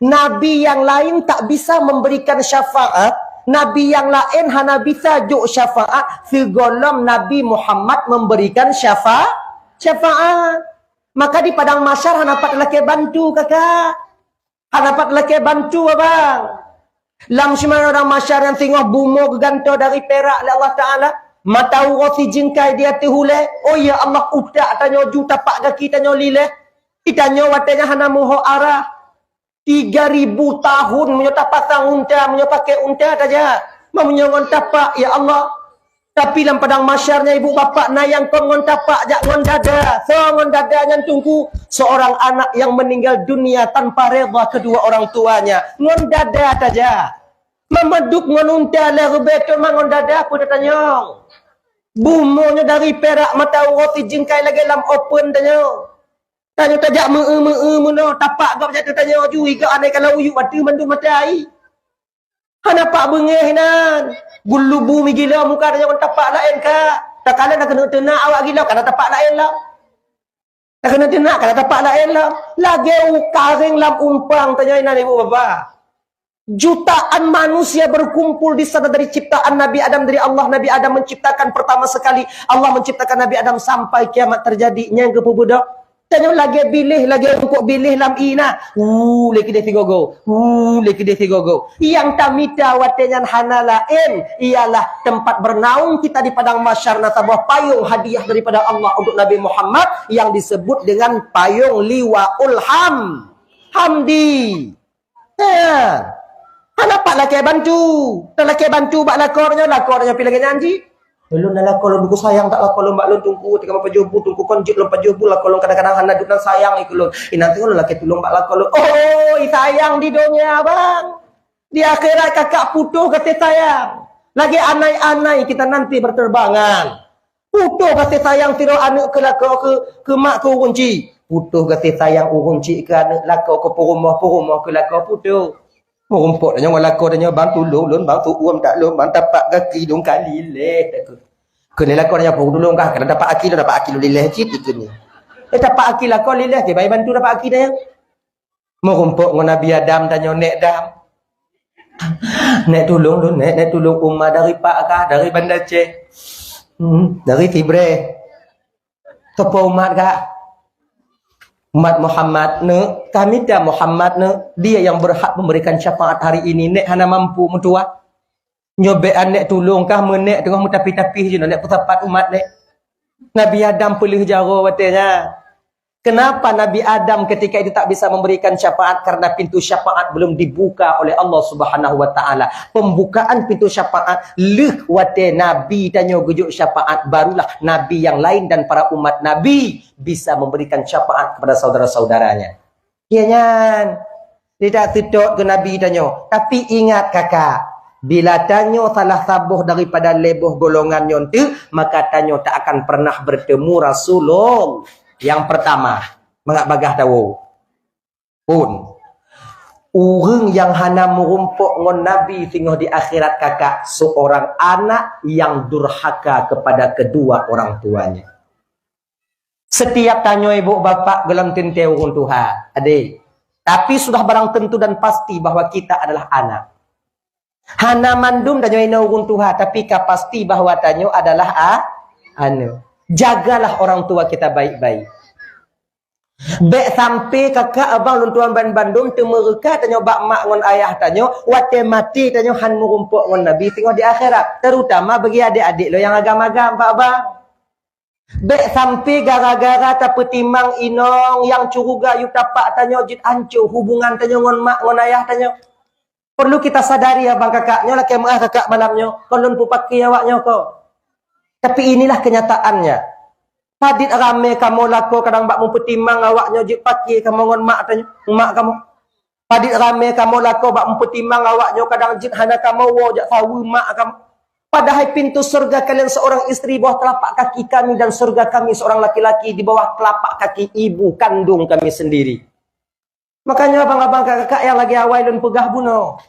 Nabi yang lain tak bisa memberikan syafaat, nabi yang lain hana bisa jok syafaat, sigohlom Nabi Muhammad memberikan syafa-, syafaat. Maka di padang mahsyar hana pat lakèe bantu, kakak. Hana pat lakèe bantu, abang. Lam seumayang padang mahsyar nyang singoh bumoe geugantoe dari perak lé Allah Taala, mata uroe sijingkai di ateueh ulèe. Oh ya Allah, utak tanyoe ju, tapak gaki tanyoe lileh. Itanyoe watèe nyan hana meuho arah. Tiga ribu tahun meunyoe tapasang unta, meunyoe pakèk unta tajak. Meunyoe ngon tapak, ya Allah. Tapi lam padang mahsyar nyan ibu bapak na nyang kon ngon tapak jak ngon dada. Soe ngon dada nyan teungku? Seorang anak yang meninggal dunia tanpa reda kedua orang tuanya. Ngon dada tajak. Meumeuduek ngon unta lhèe ribèe thôn ma ngon dada peue tatanyong. Bumoe nyoe dari perak mata uroe sijingkai lagèe lam open tanyoe. Tanyoe tajak meu-eu-meu-eu meunoe, tapak gob jak teutanyoe ju, i gob anai kalau uyuek ateueh mandum mata ai. Hana pak beungèh inan. Geulubu migilo muka tanyoe ngon tapak laén ka. Takalon takeuneuk teunak awak gilo, kana tapak laén lom. Takeuneuk teunak, kana tapak laén lom. Lagèe u karéng lam umpang tanyoe inan ibu bapa. Jutaan manusia berkumpul di sana dari ciptaan Nabi Adam, dari Allah. Nabi Adam menciptakan pertama sekali. Allah menciptakan Nabi Adam sampai kiamat terjadi. Nyang geupeubeudoh. Tanyoe lagèe biléh, lagèe eungkôt biléh lam ie na. Hu, lé keudéh sigoe-goe. Hu, lé keudéh sigoe-goe. Nyang tamita watèe nyan hana laén, ialah tempat bernaung kita di padang mahsyar, na saboh payong hadiah daripada Allah untuk Nabi Muhammad yang disebut dengan payong Liwaul Ham-, Hamdi. Ha. Hana pat lakèe bantu. Talakèe bantu bak lakoe nyoe, lakoe nyoe pih lagèe nyan jih. Lôn na lakoe lôn, Teungku, sayang that lakoe lôn bak lôn, Teungku. Teuma pajoh bu, Teungku, kon jeuet lôn pajoh bu, lakoe lôn kadang-kadang hana duek nan sayang keu lôn. Inan teungoh lôn lakèe tulông bak lakoe lôn. Oi, sayang di donya, bang. Di akhirat kakak putôh gaséh sayang. Lagèe anai-anai kita nanti berterbangan. Putôh gaséh sayang sidroe aneuk keu lakoe, keu, keu mak, keu ureueng chik. Putôh gaséh sayang ureueng chik keu aneuk, lakoe keu peurumoh, peurumoh keu lakoe, putôh. Meurumpok tanyoe ngon lakoe tanyoe, "Bang, tulông lôn, Bang, seuuem that lôn, Bang, tapak gaki lôn ka lilèh," takheun. Kheun lé lakoe tanyoe, "Peue tulông kah? Kadang tapak gaki lôn, tapak gaki lôn lilèh cit," dikheun nyan. Eh, tapak gaki lakoe lilèh, kiban bantu tapak gaki tanyoe. Meurumpok ngon Nabi Adam tanyoe, "Nèk Adam, nèk tulông lôn, nèk, nèk tulông uma." "Dari pat kah?" "Dari Banda Aceh." "Hmm, dari Sibreh." "Soe po umat kah?" "Umat Muhammad." "Neuk, kami ta Muhammad, neuk. Dia yang berhak memberikan syafaat hari ini. Nèk hana mampu meutuwah." "Nyoe bèk aneuk tulông kah, meunèk teungoh meutapih-tapih jinoe, nèk peusapat umat nèk." Nabi Adam peuleueh jaroe watèe nyan. Kenapa Nabi Adam ketika itu tak bisa memberikan syafaat? Karena pintu syafaat belum dibuka oleh Allah Subhanahu wa Ta'ala. Pembukaan pintu syafaat lheueh watèe Nabi tanyoe geujok syafaat, barulah Nabi yang lain dan para umat Nabi bisa memberikan syafaat kepada saudara-saudaranya. Iya nyan. Tidak seutôt keu Nabi tanyoe. Tapi ingat kakak, bila tanyoe salah saboh daripada lhèe boh golongan nyoe teuk, maka tanyoe tak akan pernah bertemu Rasulullah. Yang pertama, mangat bagaih tawoe. Pun, ureueng nyang hana meurumpok ngon Nabi singoh di akhirat kakak, seorang anak yang durhaka kepada kedua orang tuanya. Setiap tanyoe ibu bapak gohlom teuntèe ureueng tuha, adik. Tapi sudah barang tentu dan pasti bahwa kita adalah anak. Hana mandum tanyoe inoe ureueng tuha, tapi ka pasti bahwa tanyoe adalah a-, aneuk. Jagalah orang tua kita baik-baik. Bèk sampai kakak abang lôn tuan ban bandum teumeureuka tanyoe bak mak ngon ayah tanyoe, watèe maté tanyoe han meurumpok ngon Nabi singoh di akhirat, terutama bagi adik-adik lôn nyang agam-agam, bak abang. Bèk sampai gara-gara tapeutimang inong nyang curuga yue tapak tanyoe jeuet anco hubungan tanyoe ngon mak ngon ayah tanyoe. Perlu kita sadari, abang kakak, nyoe lakèe meu'ah kakak malam nyoe, kon lôn peupaki awak nyoe ko. Tapi inilah kenyataannya. Padit ramè kamoe lakoe kadang bak meupeutimang awak nyoe jeuet paki kamoe ngon mak tanyoe, mak kamoe. Padit ramè kamoe lakoe bak meupeutimang awak nyoe kadang jeuet hana kamoe woe jak saweue mak kamoe. Padahai pintu syeuruga kalian seorang istri bawah telapak kaki kami dan syeuruga kami seorang laki-laki di bawah telapak kaki ibu kandung kami sendiri. Makanya abang-abang kakak-kakak nyang lagèe awai lôn peugah bunoe.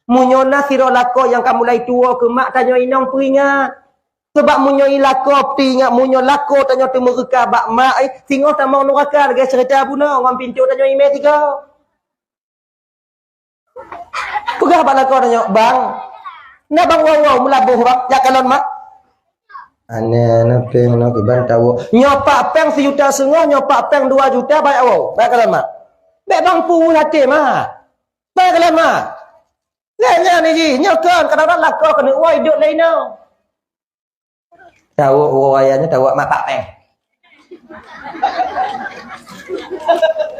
Meunyoe na sidroe lakoe nyang ka mulai tuwoe keu mak tanyoe inong peuingat. Sabab meunyoe i lakoe peuingat, meunyoe lakoe tanyoe teumeureuka bak mak, eh, singoh tamong nuraka lagèe ceurita bunoe ngon pintoe tanyoe imè tiga. Peugah bak lakoe tanyoe, "Bang, na bang woe-woe meulaboh bang, jak kalon mak." Aneh, na péng na kiban tawoe. Nyoe pak péng sijuta seungoh, nyoe pak péng dua juta, bak woe, bak kalon mak. Bèk bang puih até mak. Bak kalon mak. Lé nyan ni jih, nyoe kon kadang-kadang lakoe keuneuk woe duek lé inoe. Tawoe uroe raya nyoe tawoe mak pak péng.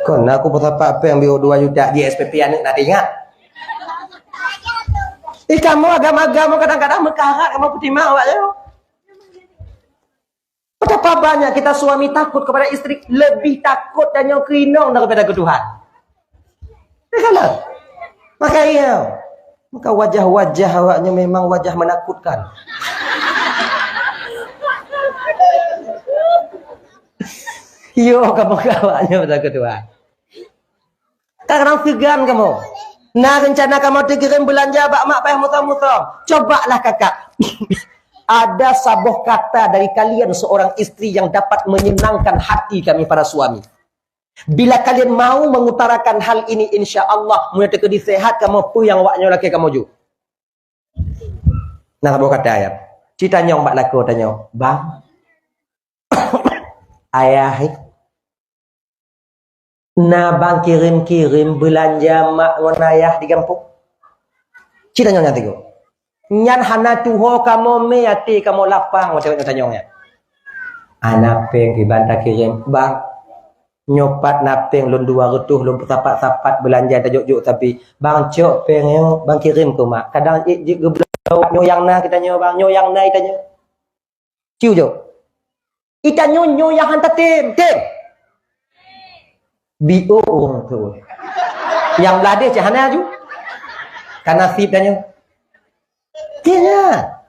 Kon na kupeusapat péng biôh dua juta ji S P P aneuk na teuingat. Ih, kamoe agam-agam kadang-kadang meukarat kamoe peutimang awak nyoe. Betapa banyak kita suami takut kepada istri, lebih takut tanyoe keu inong daripada keu Tuhan. Ya kan? Maka iya, maka wajah-wajah awaknya memang wajah menakutkan. Yo, kamu awaknya betul ketua. Kadang-kadang segan kamu. Nah, rencana kamu dikirim belanja bak mak payah mutom-mutom. Cobalah kakak. Ada saboh kata dari kalian seorang istri yang dapat menyenangkan hati kami para suami. Bila kalian mau mengutarakan hal ini, insya Allah, meunyoe teukeudi sehat kamoe, peue nyang awak nyoe lakée kamoe jok. Nah, saboh kata ya. Ci tanyong bak lakoe tanyoe, "Bang, ayah, eh, na bang kirém-kirém beulanja mak ngon ayah di gampông?" Ci tanyong nyan tigo. Nyan hana tuho kamoe mé, até kamoe lapang watée nyoe tanyong nyan. "Hana péng kiban takirém, Bang. Nyoe pat na péng lôn dua reutôh, lôn peusapat-sapat beulanja tajok-jok sabe. Bang, cok péng nyoe, Bang kirém keu mak. Kadang ék jeuet geubloe nyoe nyang na geutanyoe, Bang. Nyoe nyang na geutanyoe." Ci ujok. Geutanyoe nyoe nyang han tatém, tém. Biôh ureuëng tu. Nyang blah deh cit hana ju. Ka nasib tanyoe. Tém nyan.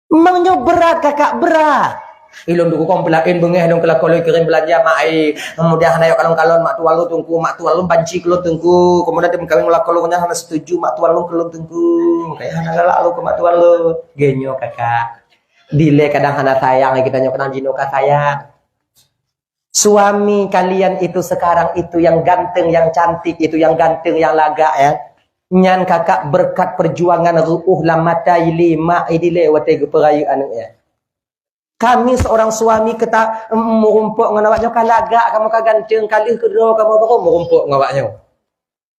Memang nyoe brat, kakak, brat. Ilôn duku kong peulaén beungéh lôn keu lakoe lôn kirém beulanja mak ai. Kemudian hana yok kalon-kalon mak tuan lôn teungku, mak tuan lôn banci keu lôn teungku. Kemudian dia meukawen ngon lakoe lôn nyan hana setuju mak tuan lôn keu lôn teungku. Makanya hana galak lôn keu mak tuan lôn. Geuh nyoe kakak. Dilée kadang hana sayang, kita nyoe kadang jinoe ka sayang. Suami kalian itu sekarang itu yang ganteng, yang cantik, itu yang ganteng, yang lagak ya. Nyan kakak berkat perjuangan ruuh lam mata ilée mak idilée watée geupeurayeuk aneuk ya. Kami seorang suami keuta meurumpok ngon awak nyoe ka lagak, kamoe ka ganteng, ka lheueh keudroe kamoe baru meurumpok ngon awak nyoe.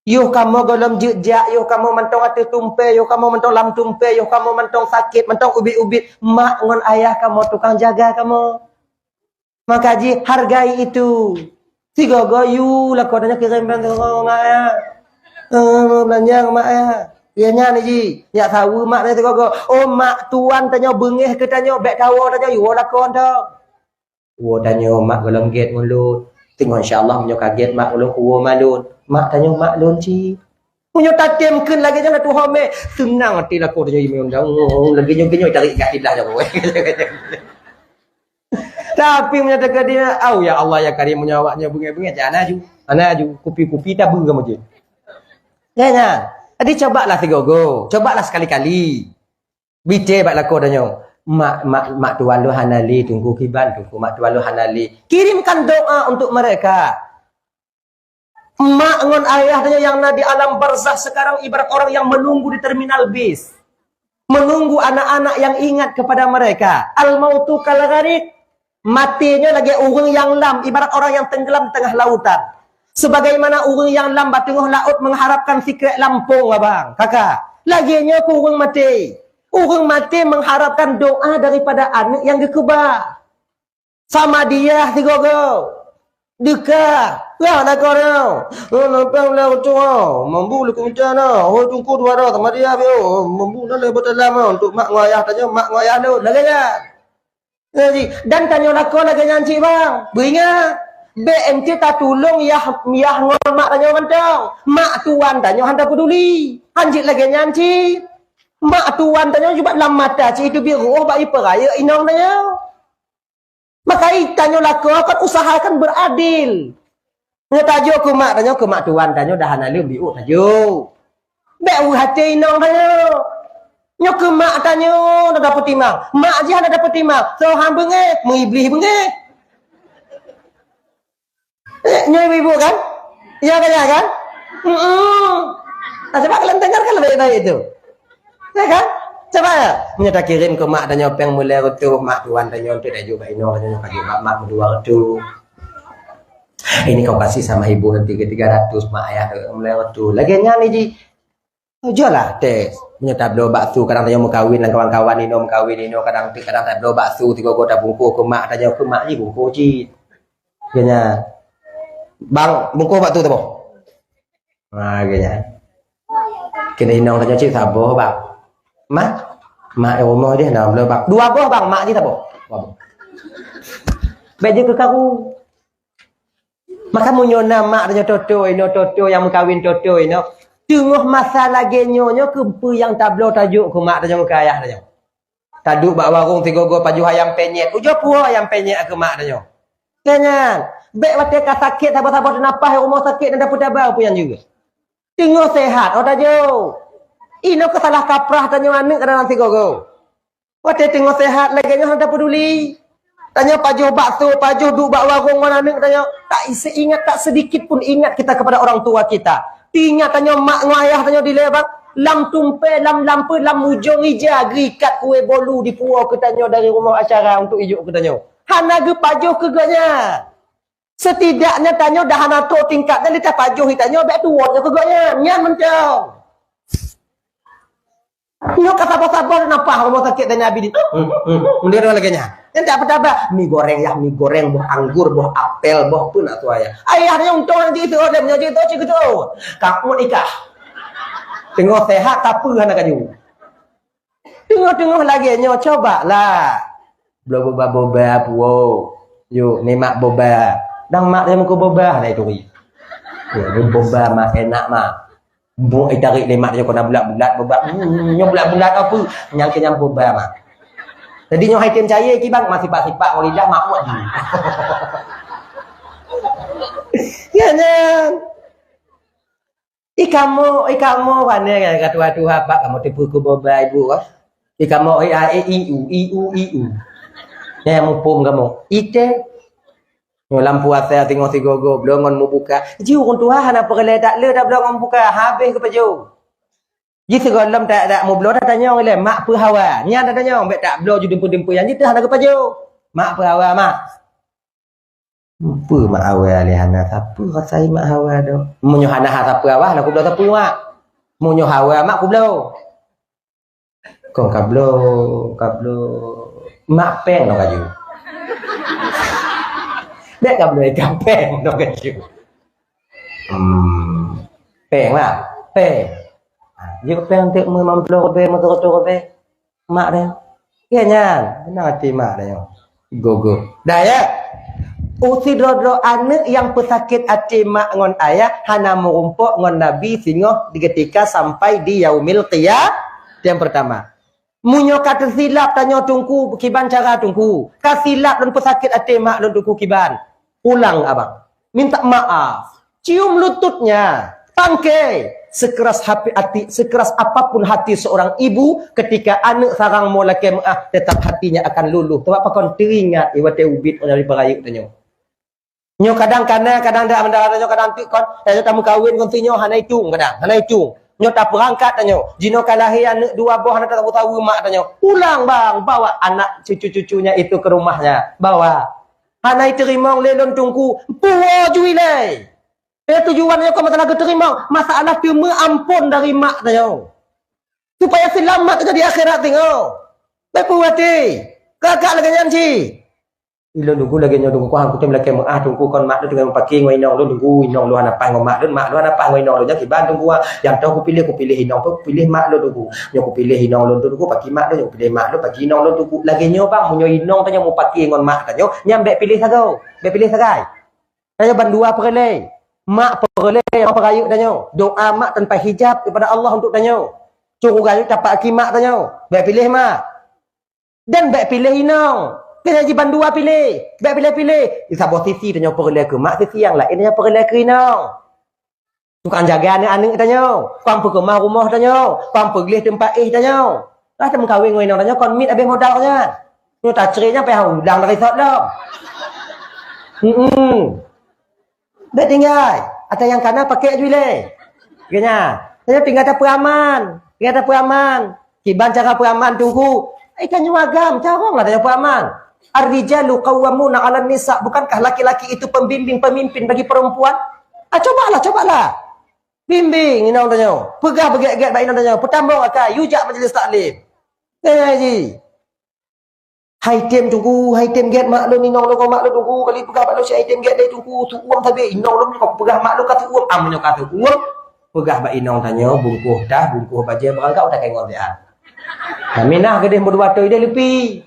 Yoh kamoe gohlom jeuet jak, yoh kamoe mantong ateueh tumpée, yoh kamoe mantong lam tumpée, yoh kamoe mantong sakét, mantong ubit-ubit. Mak ngon ayah kamoe tukang jaga kamoe. Maka jihargai itu. Sigoe-goe yue lakoe tanyoe kirém bantuan ngon mak ayah. Eh, beulanja ngon mak ayah. Ya nyan ji, nyak saweue mak tanyoe sigoe-goe. Oh, mak tuan tanyoe beungéh keu tanyoe, bék tawoe tanyoe, yue woe lakoe teuh. Woe tanyoe mak gohlom gét ngon lôn. Teungoh insya Allah meunyoe ka gét mak ngon lôn, kuwoe mak lôn. Mak tanyoe mak lôn cit. Meunyoe tatém kheun lagée nyan na tuho mé, seunang até lakoe tanyoe imeum dang. Lagée nyoe, lagée nyoe tarék gak ilah nyoe. Tapi meunyoe teukeudi, "Au ya Allah ya Karim, meunyoe awak nyoe beungéh-beungéh, jak hana aju. Hana aju, kupi-kupi tabeue kamoe jeuet." Ya nyan. Jadi cobalah sigoe-goe, cobalah sekali-kali. Bite bak lakoe tanyoe, "Mak, mak, mak tuan lôn hana lé, teungku kiban, teungku mak tuan lôn hana lé." Kirimkan doa untuk mereka. Mak ngon ayah tanyoe nyang na di alam barzakh sekarang ibarat orang yang menunggu di terminal bis. Menunggu anak-anak yang ingat kepada mereka. Al-mautu kal gharik. Maté nyoe lagée ureuëng nyang lam, ibarat orang yang tenggelam di tengah lautan. Sebagaimana ureuëng nyang lam bak teungoh laôt mengharapkan sikrék lampông, abang, kakak. Lagée nyoe keu ureuëng maté. Ureuëng maté mengharapkan doa daripada aneuk nyang geukeubah. Sama dia sigoe-goe. Deuka. Lah lakoe nyoe. Oh, nampak lah utung oh. Mambu leuku mita na. Oh, tungku dua dah sama dia bio. Mambu na le beutalam oh. Untuk mak ngon ayah tanyoe, mak ngon ayah lôn. Lagée nyan. Jadi, dan tanyoe lakoe lagée nyan cit bang. Beuingat. Bék ente tatulông yah, yah ngon mak tanyoe mantong. Mak tuan tanyoe hana peuduli. Hanjeuet lagée nyan cit. Mak tuan tanyoe jibat lam mata cit itu biroh bak ipeurayeuk inong tanyoe. Maka tanyoe lakoe kan usahakan beradil. Nyoe tajok keu mak tanyoe, keu mak tuan tanyoe dah hana lé biôh tajok. Bék weueh até inong tanyoe. Nyoe keu mak tanyoe dah dapeutimang. Mak jih hana dapeutimang. Soe han beungéh, meuiblih beungéh. Eh, nyoe ibu-ibu kan? Ya kan, ya kan? Heeh. Nah, coba kalian dengarkan baik-baik itu. Ya kan? Coba ya. Meunyoe takirém keu mak tanyoe péng meulée reutôh, mak tuan tanyoe tu tajok bak inong tanyoe, tajok bak mak meudua reutôh. Ini kau kasih sama ibu nanti ke tiga ratus, mak ayah tu meulée reutôh. Lagée nyan ji. Ujolah tes. Meunyoe tabloe bakso, kadang tanyoe meukawen ngon kawan-kawan inoe, meukawen inoe, kadang teuk, kadang tabloe bakso sigoe-goe tabungkôh keu mak, tanyoe keu mak jih bungkôh cit. Geuhnyan, "Bang, bungkôh bakso saboh." Ha, geuhnyan. Keuneuk inong tanyoe cit, "Saboh, Bang." "Mak?" "Mak, eh, rumoh jih na bloe, Bang." "Dua boh, Bang, mak jih saboh." Dua boh. Bék jeuet keu karu. Maka meunyoe na mak tanyoe toto inoe, toto nyang meukawen toto inoe, teungoh masa lagée nyoe, nyoe keupeue nyang tabloe tajok keu mak tanyoe, keu ayah tanyoe? Taduek bak warong sigoe-goe pajoh ayam penyet, ujoe puwoe ayam penyet keu mak tanyoe. Keu nyan, bék watée ka sakét saboh-saboh teunapaih rumoh sakét na dapeuet haba peue nyang jeuet. Teungoh sehat, oh tajok. Inoe keu salah kaprah tanyoe aneuk kadang sigoe-goe. Watée teungoh sehat lagée nyoe hana tapeuduli. Tanyoe pajoh bakso, pajoh duek bak warong ngon aneuk tanyoe. Tak seingat, tak sedikit pun ingat kita kepada orang tua kita. Teuingat tanyoe mak ngon ayah tanyoe dilèe bang, lam tumpèe, lam lampeu, lam ujong ija geuikat kué bolu dipuwoe keu tanyoe dari rumoh acara untuk ijok keu tanyoe. Hana geupajoh keu gobnyan. Setidaknya tanyoe dah hana trok tingkat dan lé tapajoh tanyoe bèk tuwot nyoe keu gobnyan. Nyan mantong. Nyoe ka saboh-saboh nafah rumoh sakét dan Nabi di. Meudeurong lagèe nyan. Nyan tak peue-peue. Mi goreng yah, mi goreng, boh anggur, boh apel, boh peue nak tuan yah. Ayah nyoe untông jih tu, dem nyoe jih tu, cit tu. Ka uet ikah. Teungoh sehat, tapi hana kaju. Teungoh-teungoh lagèe nyoe, coba lah. Bloe boba-boba puwoe. Yuk, nikmat boba. Dang mak dia muka boba, hana ituri. Yuk, boba mak, enak mak. Buk itarék lé mak nyoe keunan bulat-bulat boba. Hmm, nyoe bulat-bulat apa? Nyang keu nyan boba mak. Jadi nyoe hai tem cayé kiban, mak sipak-sipak ngon lidah mak muat. Ya nyan. Ih kamoe, ih kamoe, pane nyan ka tuha-tuha bak kamoe teupeu keu boba ibu, ah. Ih kamoe, ih, ah, eh, i, u, i, u, i, u. Nyan nyang muphom kamoe. Ite. Nyoe lam puasa singoh sigoe-goe, bloe ngon mubuka. Ji ureueng tuha hana peureulèe that le tabloe ngon mubuka, habéh geupajoh. Ji sigohlom tak, tak mubloe tatanyong ilèe, mak peue hawa. Nyan tatanyong, bèk tabloe ju dumpeue-dumpeue nyan, ji teuh hana geupajoh. Mak peue hawa, mak. Peue mak hawa lé hana sapeue, rasai mak hawa doh. Meunyoe hana ha sapeue hawa, hana kubloe sapeue mak. Meunyoe hawa mak kubloe. Kon kabloe, kabloe. Mak péng nyoe kaju. Bèk kabloe ikan péng nyoe kaju. Hmm. Péng mak, péng. Ha, jeuet péng teuk meulimong ploh ribèe, meusireutôh ribèe. Mak deh. Ya nyan, beuna até mak deh nyoe. Gogo. Dah ya. Usidroe-droe aneuk nyang peusakét até mak ngon ayah hana meurumpok ngon Nabi singoh di ketika sampai di yaumil qiyamah. Yang pertama. Meunyoe ka teusilap tanyoe teungku, kiban cara teungku. Ka silap lôn peusakét até mak lôn teungku kiban. Pulang abang. Minta maaf. Cium lututnya. Pangke. Sekeras hati, hati, sekeras apapun hati seorang ibu, ketika aneuk sarang mo lakèe meu'ah, tetap hatinya akan luluh. Sebab pakon teuingat iwatèe ubit dari peurayeuk tanyoe. Nyoe kadang kana, kadang dak, meudarat nyoe kadang teuk kon, eh, nyoe tameukawen ngon si nyoe hana itong kadang, hana itong. Nyoe tapeurangkat tanyoe. Jinoe ka lahé aneuk dua boh hana tasaweue-saweue mak tanyoe. Pulang bang, bawa anak cucu-cucunya itu ke rumahnya. Bawa. Hana iteurimong lé lôn teungku, puwoe ju ilèe. Eh, tujuan nyoe kon masalah geuteurimong, masalah teumeuampon dari mak tanyoe. Supaya seulamat di akhirat tanyoe. Bèk puwoe até. Kakak lagèe nyan cit. Ilôn teungku lagèe nyoe teungku, kuh kutem lakèe meu'ah teungku, kon mak lôn teungoh meupaké ngon inong lôn teungku, inong lôn hana paih ngon mak lôn, mak lôn hana paih ngon inong lôn, nyan kiban teungku, ah. Nyang toh kupiléh, kupiléh inong, kupiléh mak lôn teungku. Nyoe kupiléh inong lôn teungku, paké mak lôn, nyoe kupiléh mak lôn, paké inong lôn teungku. Lagèe nyoe bang, meunyoe inong tanyoe meupaké ngon mak tanyoe, nyan bèk piléh sagoe, bèk piléh sagai. Tanyoe bandua peureulèe. Mak peureulèe nyang peurayeuk tanyoe. Doa mak tanpa hijab kepada Allah untuk tanyoe. Syeuruga nyoe tapak aki mak tanyoe. Bèk piléh mak. Dan bèk piléh inong. Keu nyan jibandua piléh. Bèk piléh-piléh. Di saboh sisi tanyoe peureulèe keu mak, sisi nyang laén tanyoe peureulèe keu inong. Tukang jaga aneuk-aneuk tanyoe. Tukang peukeumah rumoh tanyoe. Tukang peugléh teumpat éh tanyoe. Lah tameukawen ngon inong tanyoe kon miet abéh modal nyan. Nyoe tacré nyan payah ulang dari sot lom. Hmm. Bèk tinggai. Ata nyang kana pakèk ju ilèe. Geunya. Tanyoe tinggai tapeuraman. Tinggai tapeuraman. Kiban cara peuraman teungku. Ai tanyoe agam, carông lah tanyoe peuraman. Ar-rijalu qawwamuna 'alan nisa. Bukankah laki-laki itu pembimbing, pemimpin bagi perempuan? Ah, cobalah, cobalah. Bimbing inong tanyoe. Peugah beugèt-gèt bak inong tanyoe. Peutambong akai, yue jak majlis taklim. Eh, ji. Hai tem teungku, hai tem gèt mak lôn, inong lôn ngon mak lôn teungku, kali peugah mak lôn si hai tem gèt deh teungku, seuuem sabe inong lôn, kau peugah mak lôn ka seuuem, am nyoe ka seuuem. Peugah bak inong tanyoe, bungkôh tah, bungkôh bajèe, beurangkat utak kèe ngon siat. Nah, Minah geudeh meudua toe ideh leupi.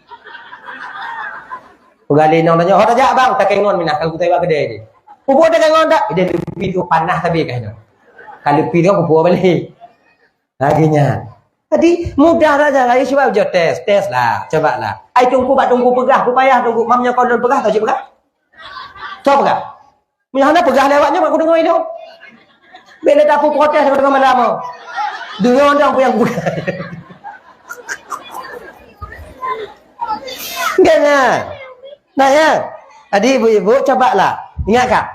Peugah lé inong tanyoe, "Ho tajak bang, utak kèe ngon Minah, ka geutai bak keudè deh." Peue utak kèe ngon dak? Ideh leupi tu panah sabe kah inong. Ka leupi tu kupuwoe balek. Lagèe nyan. Jadi, mudah saja. Ayo cuba ujoe tes, tes lah, coba lah. Ai teungku bak teungku peugah, peue payah teungku. Mam nyoe kon lôn peugah, tau cit peugah? Tau peugah? Meunyoe hana peugah lé awak nyoe, mak kudeungoe ilôn. Bèk lé tapeue protes deungoe malam nyoe. Deungoe dong peue nyang kupeugah. Enggak nyan. Tanya. Jadi ibu-ibu, cobalah. Ingat kah?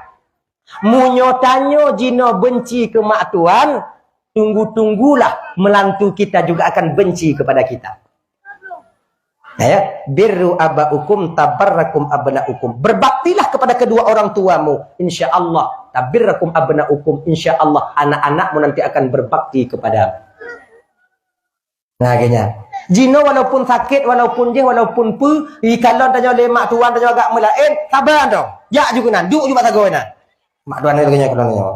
Meunyoe tanyoe jinoe benci keu mak tuan, tunggu-tunggulah, menantu kita juga akan benci kepada kita. Ya, birru abaukum tabarrakum abnaukum. Berbaktilah kepada kedua orang tuamu, insya Allah, tabarrakum abnaukum, insya Allah anak-anakmu nanti akan berbakti kepadamu. Nah, akhirnya. Jinoe walaupun sakét, walaupun jih, walaupun peue, ikalon tanyoe lé mak tuan tanyoe agak meulaén, sabar dong. Jak ju keunan, duek ju bak sagoe nan. Mak tuan lagèe nyoe kalon nyoe.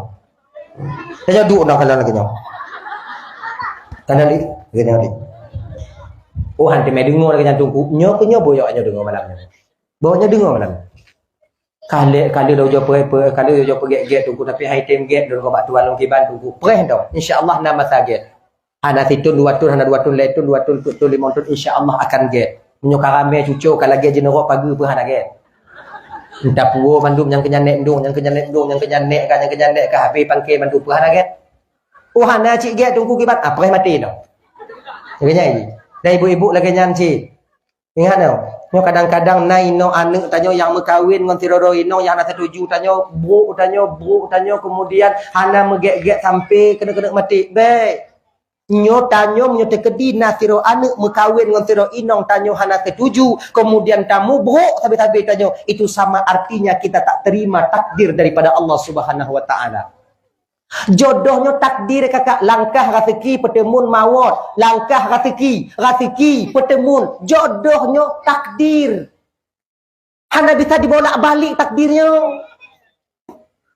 Tanyoe duek dong kalon lagèe nyoe. Kalon lé, lagèe nyoe lé. Oh, han teumé deungoe lagèe nyan Teungku. Nyoe keu nyoe boyok nyoe deungoe malam nyoe. Boyok nyoe deungoe malam nyoe. Kalé, kalé lôn jok peuhai, peuhai, kalé lôn jok peugét-gét Teungku, tapi hai tem gét lôn bak tuan lôn kiban Teungku. Preh dong. Insya Allah na masa gét. Hana sithon dua thon, hana dua thon, lhèe thon, dua thon, peuet thon, limong thon, insya Allah akan gét. Meunyoe ka ramé cuco, ka lagèe jeuneurok pageue peuhana gét. Entah puwoe mandum nyang keu nyan nèk ndong, nyang keu nyan nèk ndong, nyang keu nyan nèk ka, nyang keu nyan nèk ka, habéh pangké mandum peuhana gét. Oh, hana cit gét Teungku kiban, ah, preh maté dong. Lagèe nyan. Dan ibu-ibu lagèe nyan cit. Ingat nyoe, nyoe kadang-kadang na inong aneuk tanyoe nyang meukawen ngon sidroe inong nyang hana satuju tanyoe, brok tanyoe, brok tanyoe, kemudian hana meugét-gét sampai keuneuk-keuneuk maté. Bèk. Nyoe tanyoe meunyoe teukeudi na sidroe aneuk meukawen ngon sidroe inong tanyoe hana satuju, kemudian tamubrok sabe-sabe tanyoe, itu sama artinya kita tak terima takdir daripada Allah Subhanahu wa Ta'ala. Jodoh nyoe takdir kakak, langkah raseuki peuteumun mawöt, langkah raseuki, raseuki peuteumun, jodoh nyoe takdir. Hana bisa dibolak-balik takdir nyoe.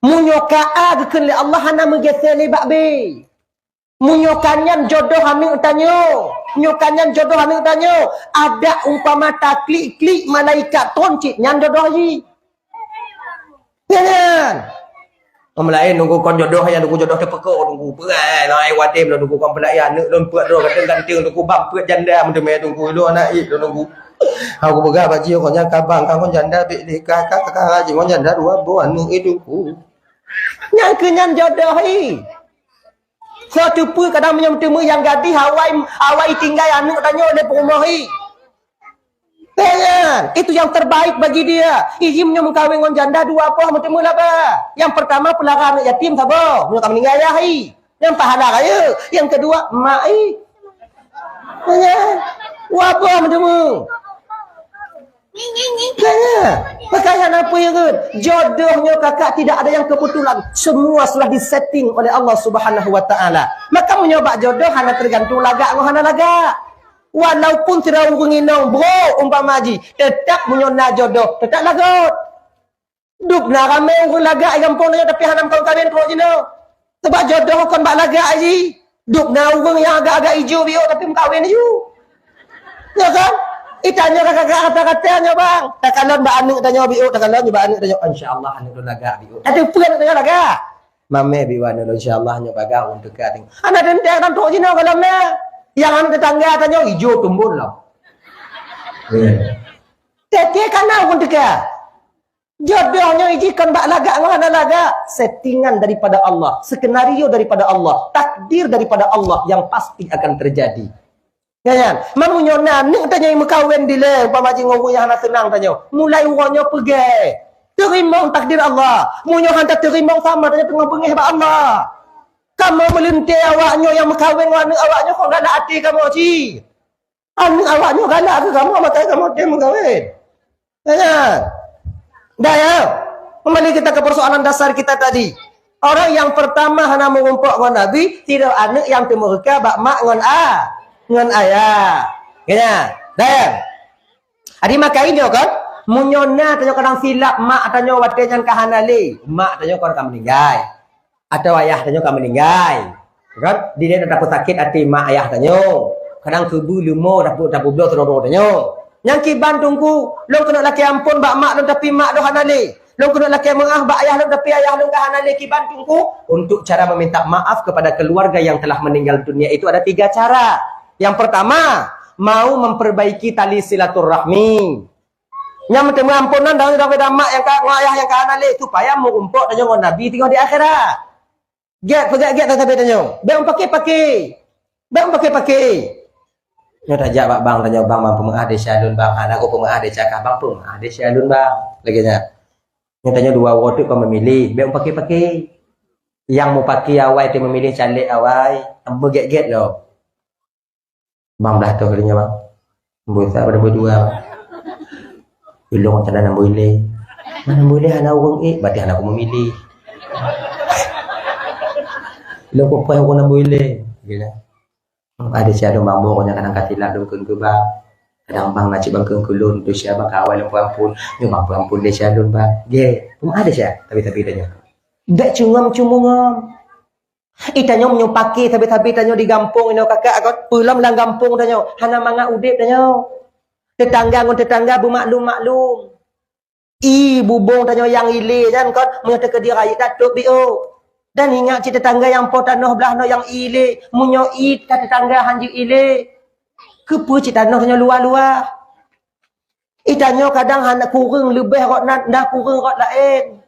Meunyoe ka A geukheun lé Allah hana meugeuseulé bak B. Meunyoe ka nyan jodoh aneuk tanyoe, nyoe ka nyan jodoh aneuk tanyoe, adak umpama taklik-klik malaikat tron cit nyan jodoh jih. Nyan. Orang laén nunggu kon jodoh ya, nunggu jodoh teupeukok, nunggu peue, eh, nah, ai watèe lôn nunggu kon peulak ya, aneuk lôn peuet droe ganteng-ganteng, nunggu bang peuet janda, meuteumé nunggu lôn aneuk ih, lôn nunggu. Aku peugah bak jih, kon nyan ka bang, ka kon janda, bèk lé ka, ka, ka, ka, jih kon janda dua boh aneuk itu. Nyan keu nyan jodoh ih. Soe teupeu kadang meunyoe meuteumé nyang gadih awai, awai tinggai aneuk tanyoe lé peurumoh ih. Nyan, itu yang terbaik bagi dia. Iji meunyoe meukawen ngon janda dua boh meuteumé laba. Yang pertama pelara aneuk yatim saboh, meunyoe ka meuninggai ayah ih. Yang pahala raya. Yang kedua, mak ih. Nyan, dua boh meuteumé. Makanya, makanya apa ya kan? Jodoh nyoe kakak tidak ada yang kebetulan. Semua sudah disetting oleh Allah Subhanahu wa Ta'ala. Maka meunyoe bak jodoh hana tergantung lagak ngon hana lagak. Walaupun sidroe ureueng inong brok umpama jih, tetap meunyoe na jodoh, tetap lagot. Dub na ramé ureueng lagak di gampông nyoe tapi hana meukawen-kawen trok jinoe. Sebab jodoh kon bak lagak jih. Dub na ureueng nyang agak-agak ijo biôk tapi meukawen aju. Ya kan? Itanyoe ka kakak kata-kata nyoe bang. Takalon bak aneuk tanyoe biôk, takalon bak aneuk tanyoe. Insya Allah aneuk lôn lagak biôk. Tateupeue aneuk tanyoe lagak. Mamé biôk aneuk lôn insya Allah nyoe bagah ureueng teuka tengok. Hana teuntèe dan trok jinoe gohlom na. Nyang aneuk tetangga tanyoe ijo tumbon lom. Teuntèe ka na ureueng teuka. Jodoh nyoe jih kon bak lagak ngon hana lagak, settingan daripada Allah, skenario daripada Allah, takdir daripada Allah yang pasti akan terjadi. Ya kan? Meunyoe na aneuk tanyoe meukawen dilèe, umpama jih ngon ureueng nyang hana seunang tanyoe, mulai uroe nyoe peugèt. Teurimong takdir Allah. Meunyoe hana teurimong sama tanyoe teungoh beungèh bak Allah. Kamoe meuleuntèe awak nyoe nyang meukawen ngon aneuk awak nyoe kon galak até kamoe cit. Aneuk awak nyoe galak keu kamoe, makai kamoe tem meukawen. Ya. Dah ya. Kembali kita ke persoalan dasar kita tadi. Orang yang pertama hana meurumpok ngon Nabi, sidroe aneuk nyang teumeureuka bak mak ngon a, ngon ayah. Ya. Dah ya. Adi makai nyoe kan? Meunyoe na tanyoe kadang silap mak tanyoe watèe nyan ka hana lé, mak tanyoe kon ka meuninggai. Atawa ayah tanyoe ka meuninggai. Kan? Dilèe na tapeusakét até mak ayah tanyoe. Kadang keubeue leumo tapeubloe sidroe-droe tanyoe. Nyang kiban Teungku, lôn keuneuk lakèe ampôn bak mak lôn tapi mak lôn hana lé. Lôn keuneuk lakèe meu'ah bak ayah lôn tapi ayah lôn ka hana lé kiban Teungku. Untuk cara meminta maaf kepada keluarga yang telah meninggal dunia itu ada tiga cara. Yang pertama, mau memperbaiki tali silaturahmi. Nyang meuteumé amponan dan udah beda mak nyang ka ngon ayah nyang ka hana lé supaya meurumpok tanyoe ngon Nabi teungoh di akhirat. Gét peugét-gét sabe tanyoe. Bèk meupaké-paké. Bèk meupaké-paké. Nyoe tajak bak bank, tanyoe, "Bank, bank, peumeu'ah desya lôn, bank." "Hana ku peumeu'ah desya kah, bank, peumeu'ah desya lôn, bank." Lagèe nyan. Nyoe tanyoe dua uroe teuk kon meumilih, bèk mupaki-paki. Nyang mupaki awai teuk meumilih caleg awai, beugèt-gèt lom. "Bang, blah toh kali nyoe, Bang. Boh sa pada boh dua, Bang. Ilong tanda nambah ilé. Mana nambah ilé hana ureueng ék, berarti hana ku meumilih. Ilong ku paih ureueng nambah ilé." Gitu. Ada si ada mambok nyang kadang ka silap lôn kheun keu bang. Kadang bang na cit bang kheun keu lôn, tu sia bang ka awai lôn peuampun. Nyoe bang peuampun lé sia lôn bang. Gèt. Cuma ada sia, tapi-tapi tanyoe. Bèk cungom-cumongom. Ih, tanyoe meunyoe paki sabe-sabe tanyoe di gampông inoe kakak kon, peulom lam gampông tanyoe, hana mangat udép tanyoe. Tetangga ngon tetangga beumaklum-maklum. Ih, bubông tanyoe nyang ilé nyan kon, meunyoe teukeudi rayeuk ka tôb biôh. Dan ingat cit tetangga nyang po tanoh blah noe nyang ilé, meunyoe ié ka tetangga han jeuet ilé. Keupeue cit tanoh tanyoe luwah-luwah? Ih, tanyoe kadang hana kureueng leubeh rot nan, na kureueng rot laén.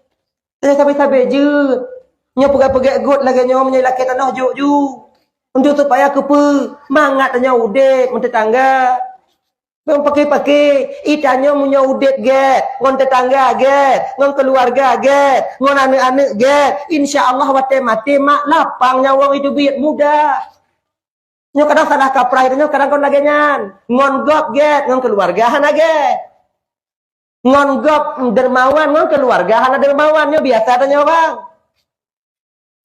Tanyoe sabe-sabe jeuet. Nyoe peugèt-peugèt göt lagèe nyoe meunyoe lakèe tanoh jôk ju. Untuk supaya keupeue? Mangat tanyoe udép meutetangga. Ngon paki-paki, ih tanyoe meunyoe udép gèt, ngon tetangga gèt, ngon keuluwarga gèt, ngon aneuk-aneuk gèt, insya Allah watèe maté mak lapang nyawöng, teubiet mudah. Nyoe kadang salah kaprah, nyoe kadang kon lagèe nyan. Ngon gob gèt, ngon keuluwarga hana gèt. Ngon gob dermawan, ngon keuluwarga hana dermawan, nyoe biasa tanyoe bang.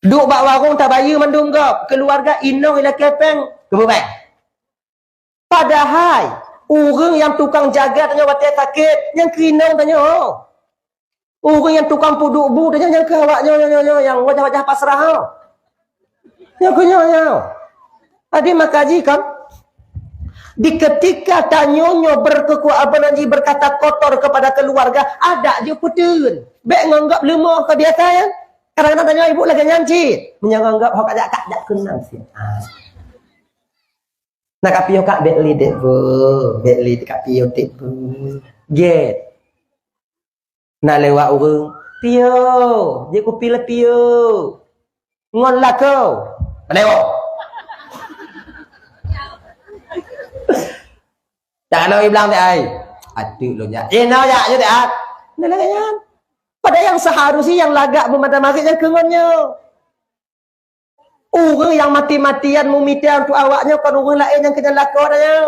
Duek bak warong tabayeue mandum gob, keuluwarga inong ilakèe pèng, keubeubèe. Padahai ureueng nyang tukang jaga tanyoe watèe sakét, nyang keu inong tanyoe. Ureueng nyang tukang peuduek bu tanyoe nyang keu awak nyoe, nyoe, nyoe, nyoe, nyang wajah-wajah pasrah nyoe. Nyang keu nyoe, nyoe. Jadi maka jih kan, di ketika tanyoe nyoe berkekuatan, apa nan jih, berkata kotor kepada keluarga, adak jih peuteun. Bèk ngon gob leumoh, ka biasa nyan. Kadang-kadang tanyoe ibu lagèe nyan cit. Meunyoe ngon gob, ho kajak, kajak keunong siat. Ah. Na kapiôh kak bèk lé dek bu, bèk lé dek kapiôh dek bu. Gèt. Na lewat ureueng, "Piôh, jeuet kupi lé piôh." Ngon lakoe, "Padahai woe." Tak ada iblang dek ai. Atuk lo jak. Eh, na jak je dek at. Nah, lagèe nyan. Padahai nyang seharusnya nyang lagak meumata marit nyang keu ngon nyoe. Ureueng nyang mati-matian meumita untuk awak nyoe kon ureueng laén nyang keunyan lakoe tanyoe.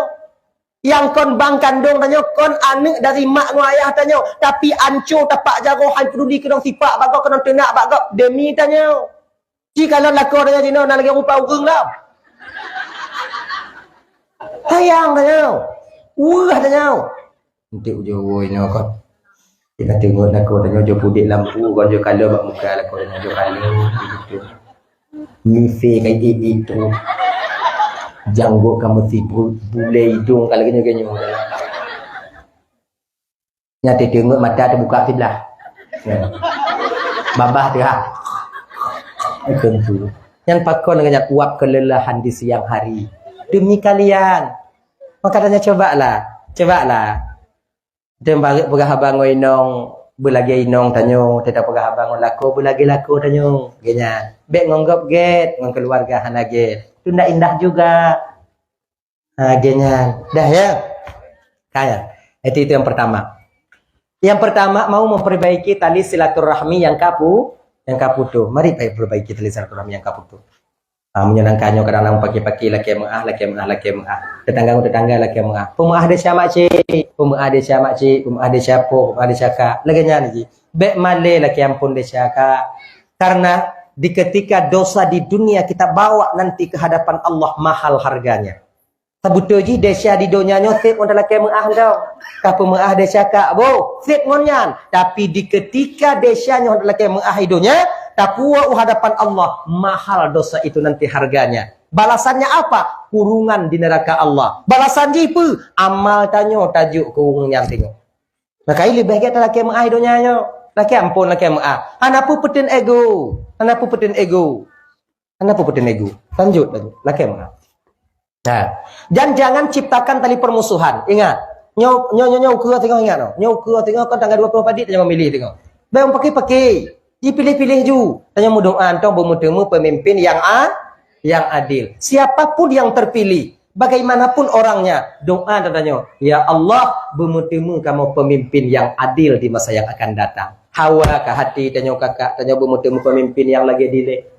Nyang kon bang kandong tanyoe, kon aneuk dari mak ngon ayah tanyoe, tapi anco tapak jaroe, han peuduli keunong sipak bak gob, keunong teunak bak gob demi tanyoe. Jikalon lakoe tanyoe jinoe na lagèe rupa ureueng lom. Sayang tanyoe. Weueh tanyoe. Enteuk ujoe woe inoe kon. Di ka teungoh lakoe tanyoe jok pudek lampu, kon jok kalon bak muka lakoe tanyoe jok kalon. Misé ka ié-ié trôh. Janggot ka meusibreuet, bulèe idong ka lagèe nyoe-nyoe. Nyan teungoh mata teubuka siblah. Babah teuhah. Tentu. Nyan pakon ngon nyan uap kelelahan di siang hari. Demi kalian. Maka tanyoe cobalah, cobalah. Tem barek peugah haba ngon inong, beulagèe inong tanyoe, teutab peugah haba ngon lakoe, beulagèe lakoe tanyoe. Geuh nyan. Bèk ngon gob gèt, ngon keuluwarga hana gèt. Itu ndak indah juga. Ha, geuh nyan. Dah ya? Ka ya? Itu, itu yang pertama. Yang pertama, mau memperbaiki tali silaturahmi yang kapu-, yang kaputuh. Mari, baik, perbaiki tali silaturahmi yang kaputuh. Ah, meunyoe nangka nyoe kadang-kadang paki-paki lakèe meu'ah, lakèe meu'ah, lakèe meu'ah. Tetangga ngon tetangga lakèe meu'ah. Peumeu'ah desya makcik, peumeu'ah desya makcik, peumeu'ah desya po, peumeu'ah desya kak. Lagèe nyan jih. Bèk malèe lakèe ampôn desya kak. Karena di ketika dosa di dunia kita bawa nanti ke hadapan Allah mahal harganya. Sabeutôi jih desya di donya nyoe sép ngon talakèe meu'ah nyoe. Ka peumeu'ah desya kak boh, sép ngon nyan. Tapi di ketika desya nyoe talakèe meu'ah di donya, tapuwoe u hadapan Allah, mahal dosa itu nanti harganya. Balasannya apa? Kurungan di neraka Allah. Balasan jih peue? Amal tanyoe tajok keu ureueng nyang teungoh. Maka leubeh gèt talakèe meu'ah di donya nyoe. Lakèe ampôn, lakèe meu'ah. Hana peue peuteun ego. Hana peue peuteun ego. Hana peue peuteun ego. Lanjut laju. Lakèe meu'ah. Nah, dan jangan ciptakan tali permusuhan. Ingat, nyoe, nyoe, nyoe, nyoe ukeue teungoh, ingat nyoe. Nyoe ukeue teungoh kan tanggal dua puluh Padit tanyoe memilih teungoh. Bèk paki-paki. Dipilih-pilih ju. Tanyoe meudoa tong beumeuteumé pemimpin yang a-, yang adil. Siapapun yang terpilih, bagaimanapun orangnya, doa tanyoe, "Ya Allah, beumeuteumé kamoe pemimpin yang adil di masa yang akan datang." Hawa ka hati tanyoe kakak, tanyoe beumeuteumé pemimpin yang lagée dilée.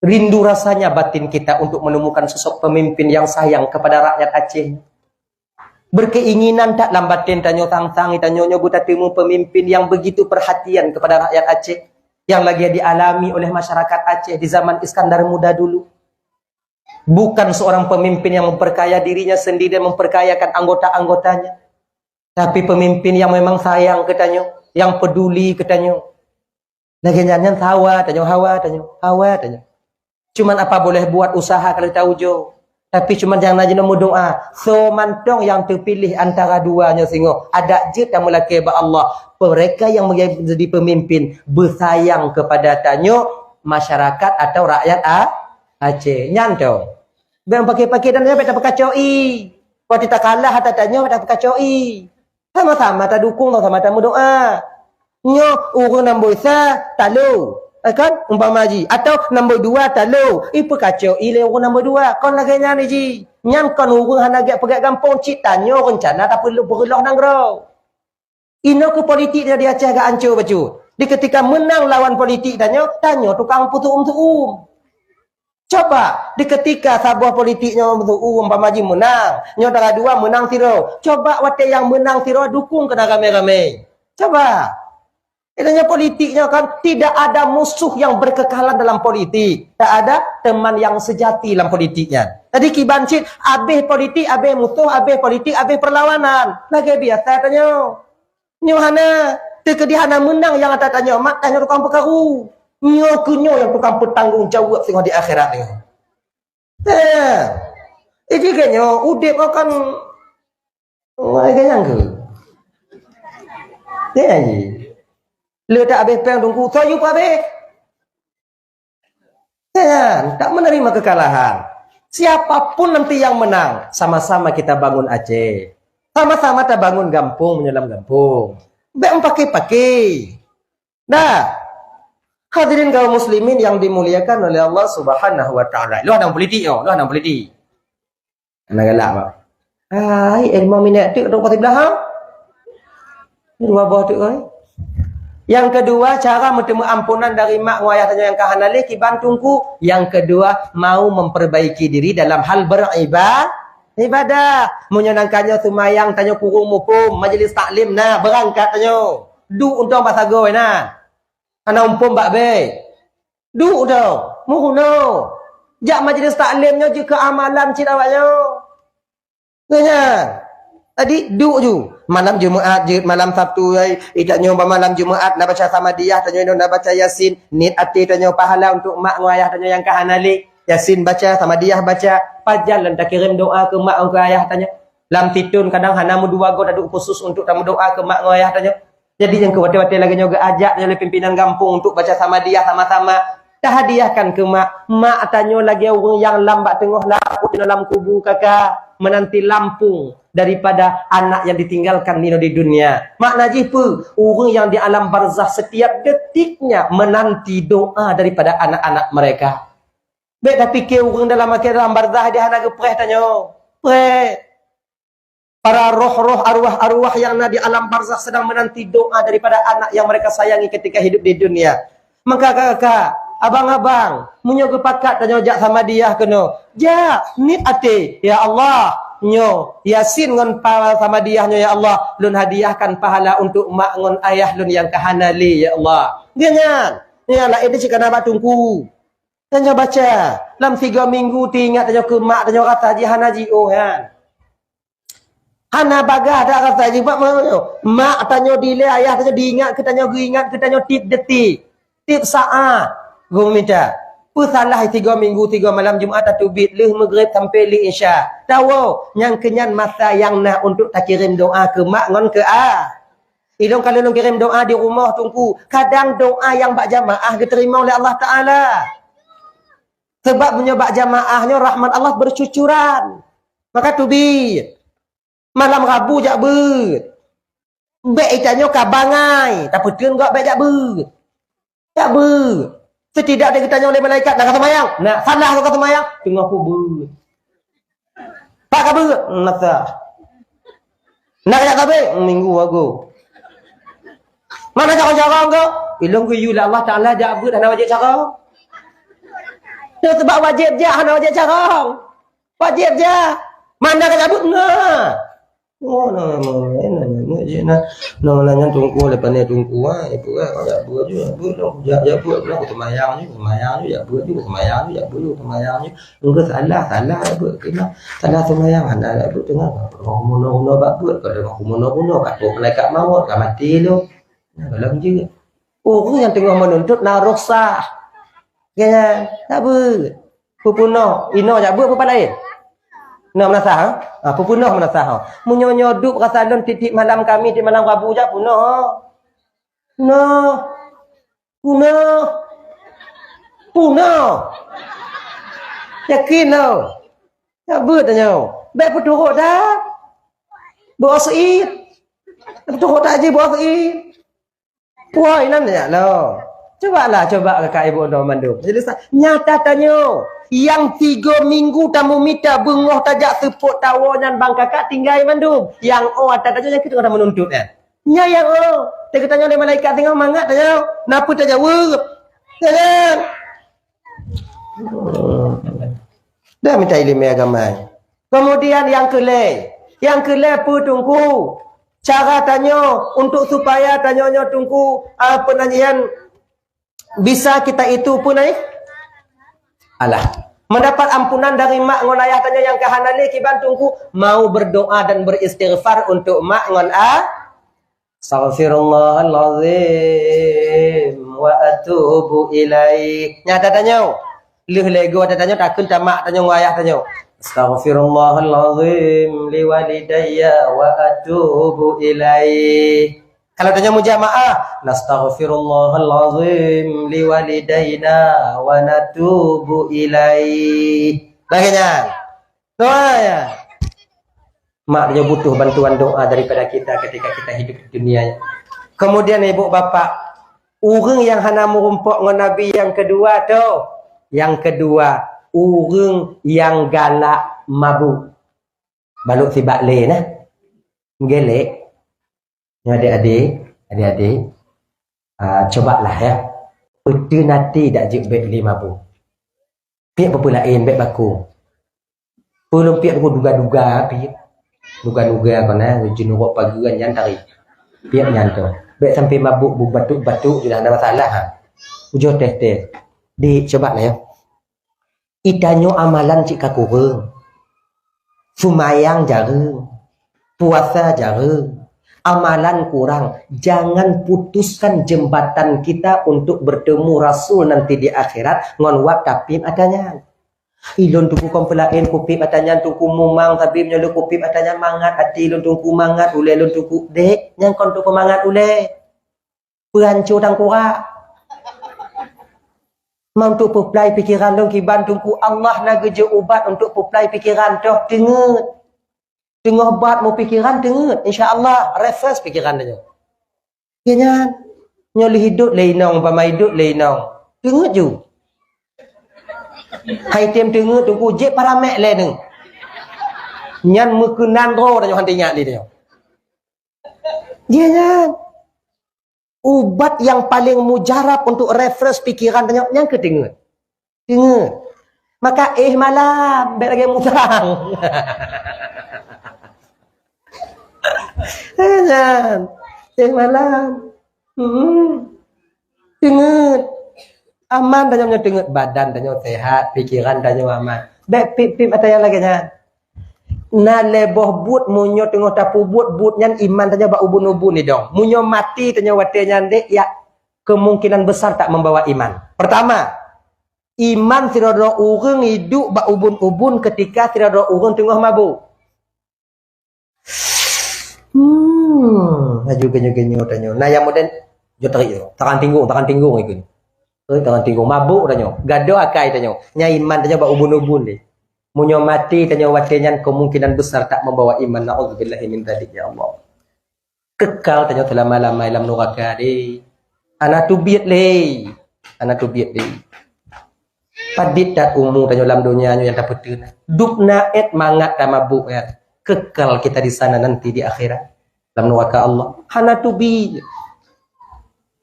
Rindu rasanya batin kita untuk menemukan sosok pemimpin yang sayang kepada rakyat Aceh. Berkeinginan tak lam batin tanyoe, sang-sang tanyoe nyoe beutateumé pemimpin yang begitu perhatian kepada rakyat Aceh yang lagi dialami oleh masyarakat Aceh di zaman Iskandar Muda dulu. Bukan seorang pemimpin yang memperkaya dirinya sendiri dan memperkayakan anggota-anggotanya, tapi pemimpin yang memang sayang ke tanyoe, yang peduli ke tanyoe. Lagée nyan, nyan hawa tanyoe, hawa tanyoe, hawa tanyoe. Cuman apa boleh buat, usaha ka lheueh taujoe. Tapi cuman nyang na jinoe meudoa, soe mantong nyang teupiléh antara dua nyoe singoh, adak jeuet tameulakée bak Allah. Mereka yang menjadi pemimpin beusayang kepada tanyoe, masyarakat atau rakyat A-, Aceh. Nyan teuh. Bék paké-paké dan bék tapeukacoe. Watée takalah ata tanyoe bék tapeukacoe. Sama-sama tadukong, sama-sama tameudoa. Nyoe ureuëng namboi sa, talo. Eh, kan? Umpama ji. Atau namboi dua, talo. Ipeukacoe lé ureuëng namboi dua. Kon lagée nyan ji. Nyan kon ureuëng hana gét peugét gampông, cit tanyoe reuncana tapeuleuh beureuloh nanggroe. Inoe keu politik di Aceh gak ancô bacut. Di ketika menang lawan politik tanyoe, tanyoe tukang peutuum-tuum. Coba, di ketika saboh politik nyoe, umpama ji menang, nyoe dara dua menang sidroe. Coba watée nyang menang sidroe dukung keunan ramé-ramé. Coba. Itu nyoe politik nyoe kan, tidak ada musuh yang berkekalan dalam politik. Tak ada teman yang sejati dalam politik nyan. Jadi kiban cit, abéh politik, abéh musuh, abéh politik, abéh perlawanan. Lagée biasa tanyoe. Nyoe hana, teukeudi hana meunang nyang ata tanyoe, mak tanyoe tukang peukaru. Nyoe keuh nyoe nyang tukang peutanggong jaweueb singoh di akhirat nyoe. Eh, jadi keu nyoe udeb nyoe kan, ngai keu nyang keu. Ya, ya. Le tak habéh péng tungku, soe yue peuhabéh. Kan? Tak menerima kekalahan. Siapapun nanti yang menang, sama-sama kita bangun Aceh. Sama-sama tabangun gampông meunyoe lam gampông. Bék meupaké-paké. Dah. Hadirin kaum muslimin yang dimuliakan oleh Allah Subhanahu wa Taala. Lôn hana politik nyoe, lôn hana politik. Hana galak, Pak. Hai, ilmu minyak tu dok pati belaha. Dua boh tu, oi. Yang kedua, cara meuteumé ampunan dari mak ngon ayah tanyoe nyang ka hana lé kiban tungku. Yang kedua, mau memperbaiki diri dalam hal beriba-, ibadah. Meunyoe nangka nyoe seumayang tanyoe kureueng muphom, majlis taklim na, beurangkat tanyoe. Duek untông bak sagoe na. Hana umpôm bak bék. Duek dong, meurunoe. Jak majlis taklim nyoe jeuet keu amalan cit awak nyoe. Nyan. Jadi duek ju. Malam Jumaat jeuet, malam Sabtu ai, ita nyoe bak malam Jumaat na baca Samadiyah, tanyoe na baca Yasin, niet até tanyoe pahala untuk mak ngon ayah tanyoe nyang ka hana lé. Yasin baca, Samadiyah baca, pajan lom takirém doa keu mak ngon keu ayah tanyoe. Lam sithon kadang hana meudua goe taduek khusus untuk tameudoa keu mak ngon ayah tanyoe. Jadi nyang keu watée-watée lagée nyoe geuajak nyoe lé pimpinan gampông untuk baca Samadiyah sama-sama. Tahadiahkan keu mak. Mak tanyoe lagée ureuëng nyang lam bak teungoh laôt inoe lam kubu kaka, menanti lampung daripada anak yang ditinggalkan nyoe di dunia. Makna jih peue? Ureuëng nyang di alam barzakh setiap detiknya menanti doa daripada anak-anak mereka. Bék tapiké ureuëng dalam akhé-, dalam barzakh dia hana geupreh tanyoe. Preh. Para roh-roh, arwah-arwah yang na di alam barzakh sedang menanti doa daripada anak yang mereka sayangi ketika hidup di dunia. Maka kakak, abang-abang, meunyoe geupakat tanyoe jak Samadiyah keunoe, jak, niet até, "Ya Allah, nyoe Yasin ngon pa-, Samadiyah nyoe, ya Allah, lôn hadiahkan pahala untuk mak ngon ayah lôn nyang ka hana lé, ya Allah." Dia nyan, nyan laén cit kana bak tungku. Tanyoe baca, lam tiga minggu teuingat tanyoe keu mak tanyoe rasa jih hana jiôh nyan. Hana bagah dak rasa jih bak mak tanyoe. Mak tanyoe dilée, ayah tanyoe diingat keu tanyoe, geuingat keu tanyoe tiep detik, tiep saát. Geuminta, peusalah tiga minggu, tiga malam Jumaat tateubiet lheueh Maghrib sampai lheueh Isya. Tawoe, nyang keu nyan masa nyang na untuk takirém doa keu mak ngon keu a. Ilôn ka lôn kirém doa di rumoh, Teungku. Kadang doa nyang bak jamaah geuteurimong lé Allah Taala. Sabab meunyoe bak jamaah nyoe rahmat Allah bercucuran. Maka teubiet. Malam Rabu jak beuet. Bék itanyoe ka bangai, tapeuteun gob bék jak beuet. Jak beuet. Setidak geutanyoe lé malaikat, "Na ka seumayang?" "Na." "Salah ka seumayang?" "Teungoh peubeuet." Pak ka beuet, meunasah. Nak jak tabé, minggu agoe. Mana carông-carông kah? Ilôn geuyue lé Allah Taala jak beuet hana wajéb carông. Nyoe sabab wajéb jak hana wajéb carông. Wajéb jak. Mana ka jak beuet? Nah. Oh, nah, nah, nah, nah, nah, nah, nah, nah, nah, nyan teungku, lepas ni teungku, ah, ibu, ah, jak beuet ju, jak beuet ju, jak, jak beuet ju, seumayang ju, seumayang ju, jak beuet ju, seumayang ju, jak beuet ju, seumayang ju. Engkau salah, salah, jak beuet kena. Salah seumayang, hana jak beuet teungoh. Roh munoe-munoe bak beuet, kalau roh munoe-munoe, ka troh malaikat maut, ka maté lom. Nah, kalau jeuet. Ureueng nyang teungoh meununtut na rukhsah. Ya, ya, tak beuet. Peupunoh, inoe jak beuet peupat laén. Nah, meunasah, ha? Ha, peupunoh meunasah, ha. Meunyoe nyoe duek rasa lôn tiep-tiep malam Kamis, tiep malam Rabu jak punoh, ha. Nah. Punoh. Punoh. Yakin tau. Jak beuet tanyoe. Bèk peuturot that. Beuet seuit. Peuturot that jih beuet seuit. Puhôi nan jak lom. Cubalah, cuba kakak ibu droe mandum. Jadi sa-, nyata tanyoe. Nyang tiga minggu tameumita beungoh tajak seupôt tawoe nyan bang kakak tinggai mandum. Nyang oh ata tanyoe nyang keuh teungoh tameununtut nyan. Nyan nyang oh, teuka tanyoe lé malaikat teungoh mangat tanyoe, na peue tajaweueb? Nyan. Dah mita ileumèe agama. Kemudian nyang keulhèe, nyang keulhèe peue teungku? Cara tanyoe untuk supaya tanyoe nyoe teungku, ah, peunanyian bisa kita itu pun ai. Alah. Mendapat ampunan dari mak ngon ayah tanyoe nyang ka hana lé kiban teungku, mau berdoa dan beristighfar untuk mak ngon a-, Astaghfirullahalazim wa atubu ilaih. Nyata tanyoe. Lheueh lego ata tanyoe takheun tamak tanyoe ngon ayah tanyoe. Astaghfirullahalazim liwalidayya wa atubu ilaih. Kalau tanyoe mujamaah, nastaghfirullahalazim liwalidaina wa natubu ilaih. Lagèe nyan. Doa ya. Mak tanyoe butuh bantuan doa daripada kita ketika kita hidup di dunia. Kemudian ibu bapak, ureueng nyang hana meurumpok ngon Nabi nyang keudua tu, nyang keudua, ureueng nyang galak mabuk. Balok sibak lé nah. Gelek. Nyoe adik-adik, adik-adik, ah, cobalah ya. Peuteunaté dak jeuet bèk lé mabuk. Piep peue-peue laén bèk baku. Peulom piep duga-duga piep. Duga-duga kona jeunuroe pageue nyan tari. Piep nyan tu. Bèk sampai mabuk beubatuk-batuk je dah ada masalah ha. Ujoh teh-teh. Dik, coba lah ya. Itanyoe amalan cit ka kureueng. Sumayang jareueng. Puasa jareueng. Amalan kurang. Jangan putuskan jembatan kita untuk bertemu Rasul nanti di akhirat ngon wab tapim atanyan. Ilôn teungku kon peulaén kupiep atanyan teungku mumang tapi meunyoe lôn kupiep atanyan mangat até lôn teungku mangat ulèe lôn teungku dek nyang kon teungku mangat ulèe. Peuhanco tangkurak. Ma untuk peuplai pikeran lôn kiban teungku Allah na geujeuet ubat untuk peuplai pikeran toh teungeut. Teungoh bat meupikeran teungeut, insya Allah refresh pikeran tanyoe. Ya nyan. Nyoe lé hidup lé inong, bama hidup lé inong. Teungeut ju. Hai tem teungeut teungku jeuet paramek lé neu. Nyan meukeunan droe tanyoe han teuingat lé tanyoe. Ya nyan. Ubat nyang paleng mujarab untuk refresh pikeran tanyoe nyan keu teungeut. Teungeut. Maka éh malam, bèk lagèe musang. Nyan. Éh malam. Hmm. Teungeut. Aman tanyoe meunyoe teungeut, badan tanyoe sehat, pikeran tanyoe aman. Bèk piep-piep ata nyang lagèe nyan. Na lhèe boh buet meunyoe teungoh tapeubuet buet nyan iman tanyoe bak ubun-ubun idong. Meunyoe maté tanyoe watèe nyan dek, ya kemungkinan besar tak membawa iman. Pertama, iman sidroe-droe ureueng idup bak ubun-ubun ketika sidroe-droe ureueng teungoh mabuk. Hmm, laju geunyoe-geunyoe tanyoe. Na nyang model, jeuet tarik tu. Takan tinggung, takan tinggung ikut. Eh, takan tinggung. Mabuk tanyoe. Gadoh akai tanyoe. Nyan iman tanyoe bak ubun-ubun deh. Meunyoe maté tanyoe watèe nyan kemungkinan besar tak membawa iman. Na'udzubillahi min dzalik, ya Allah. Kekal tanyoe selama-lama lam nuraka deh. Hana teubiet lé. Hana teubiet lé. Padit that umu tanyoe lam donya nyoe nyang tapeuteun. Dubna ét mangat tamabuk, ya. Kekal kita di sana nanti di akhirat. Lam neraka Allah. Hana tubi.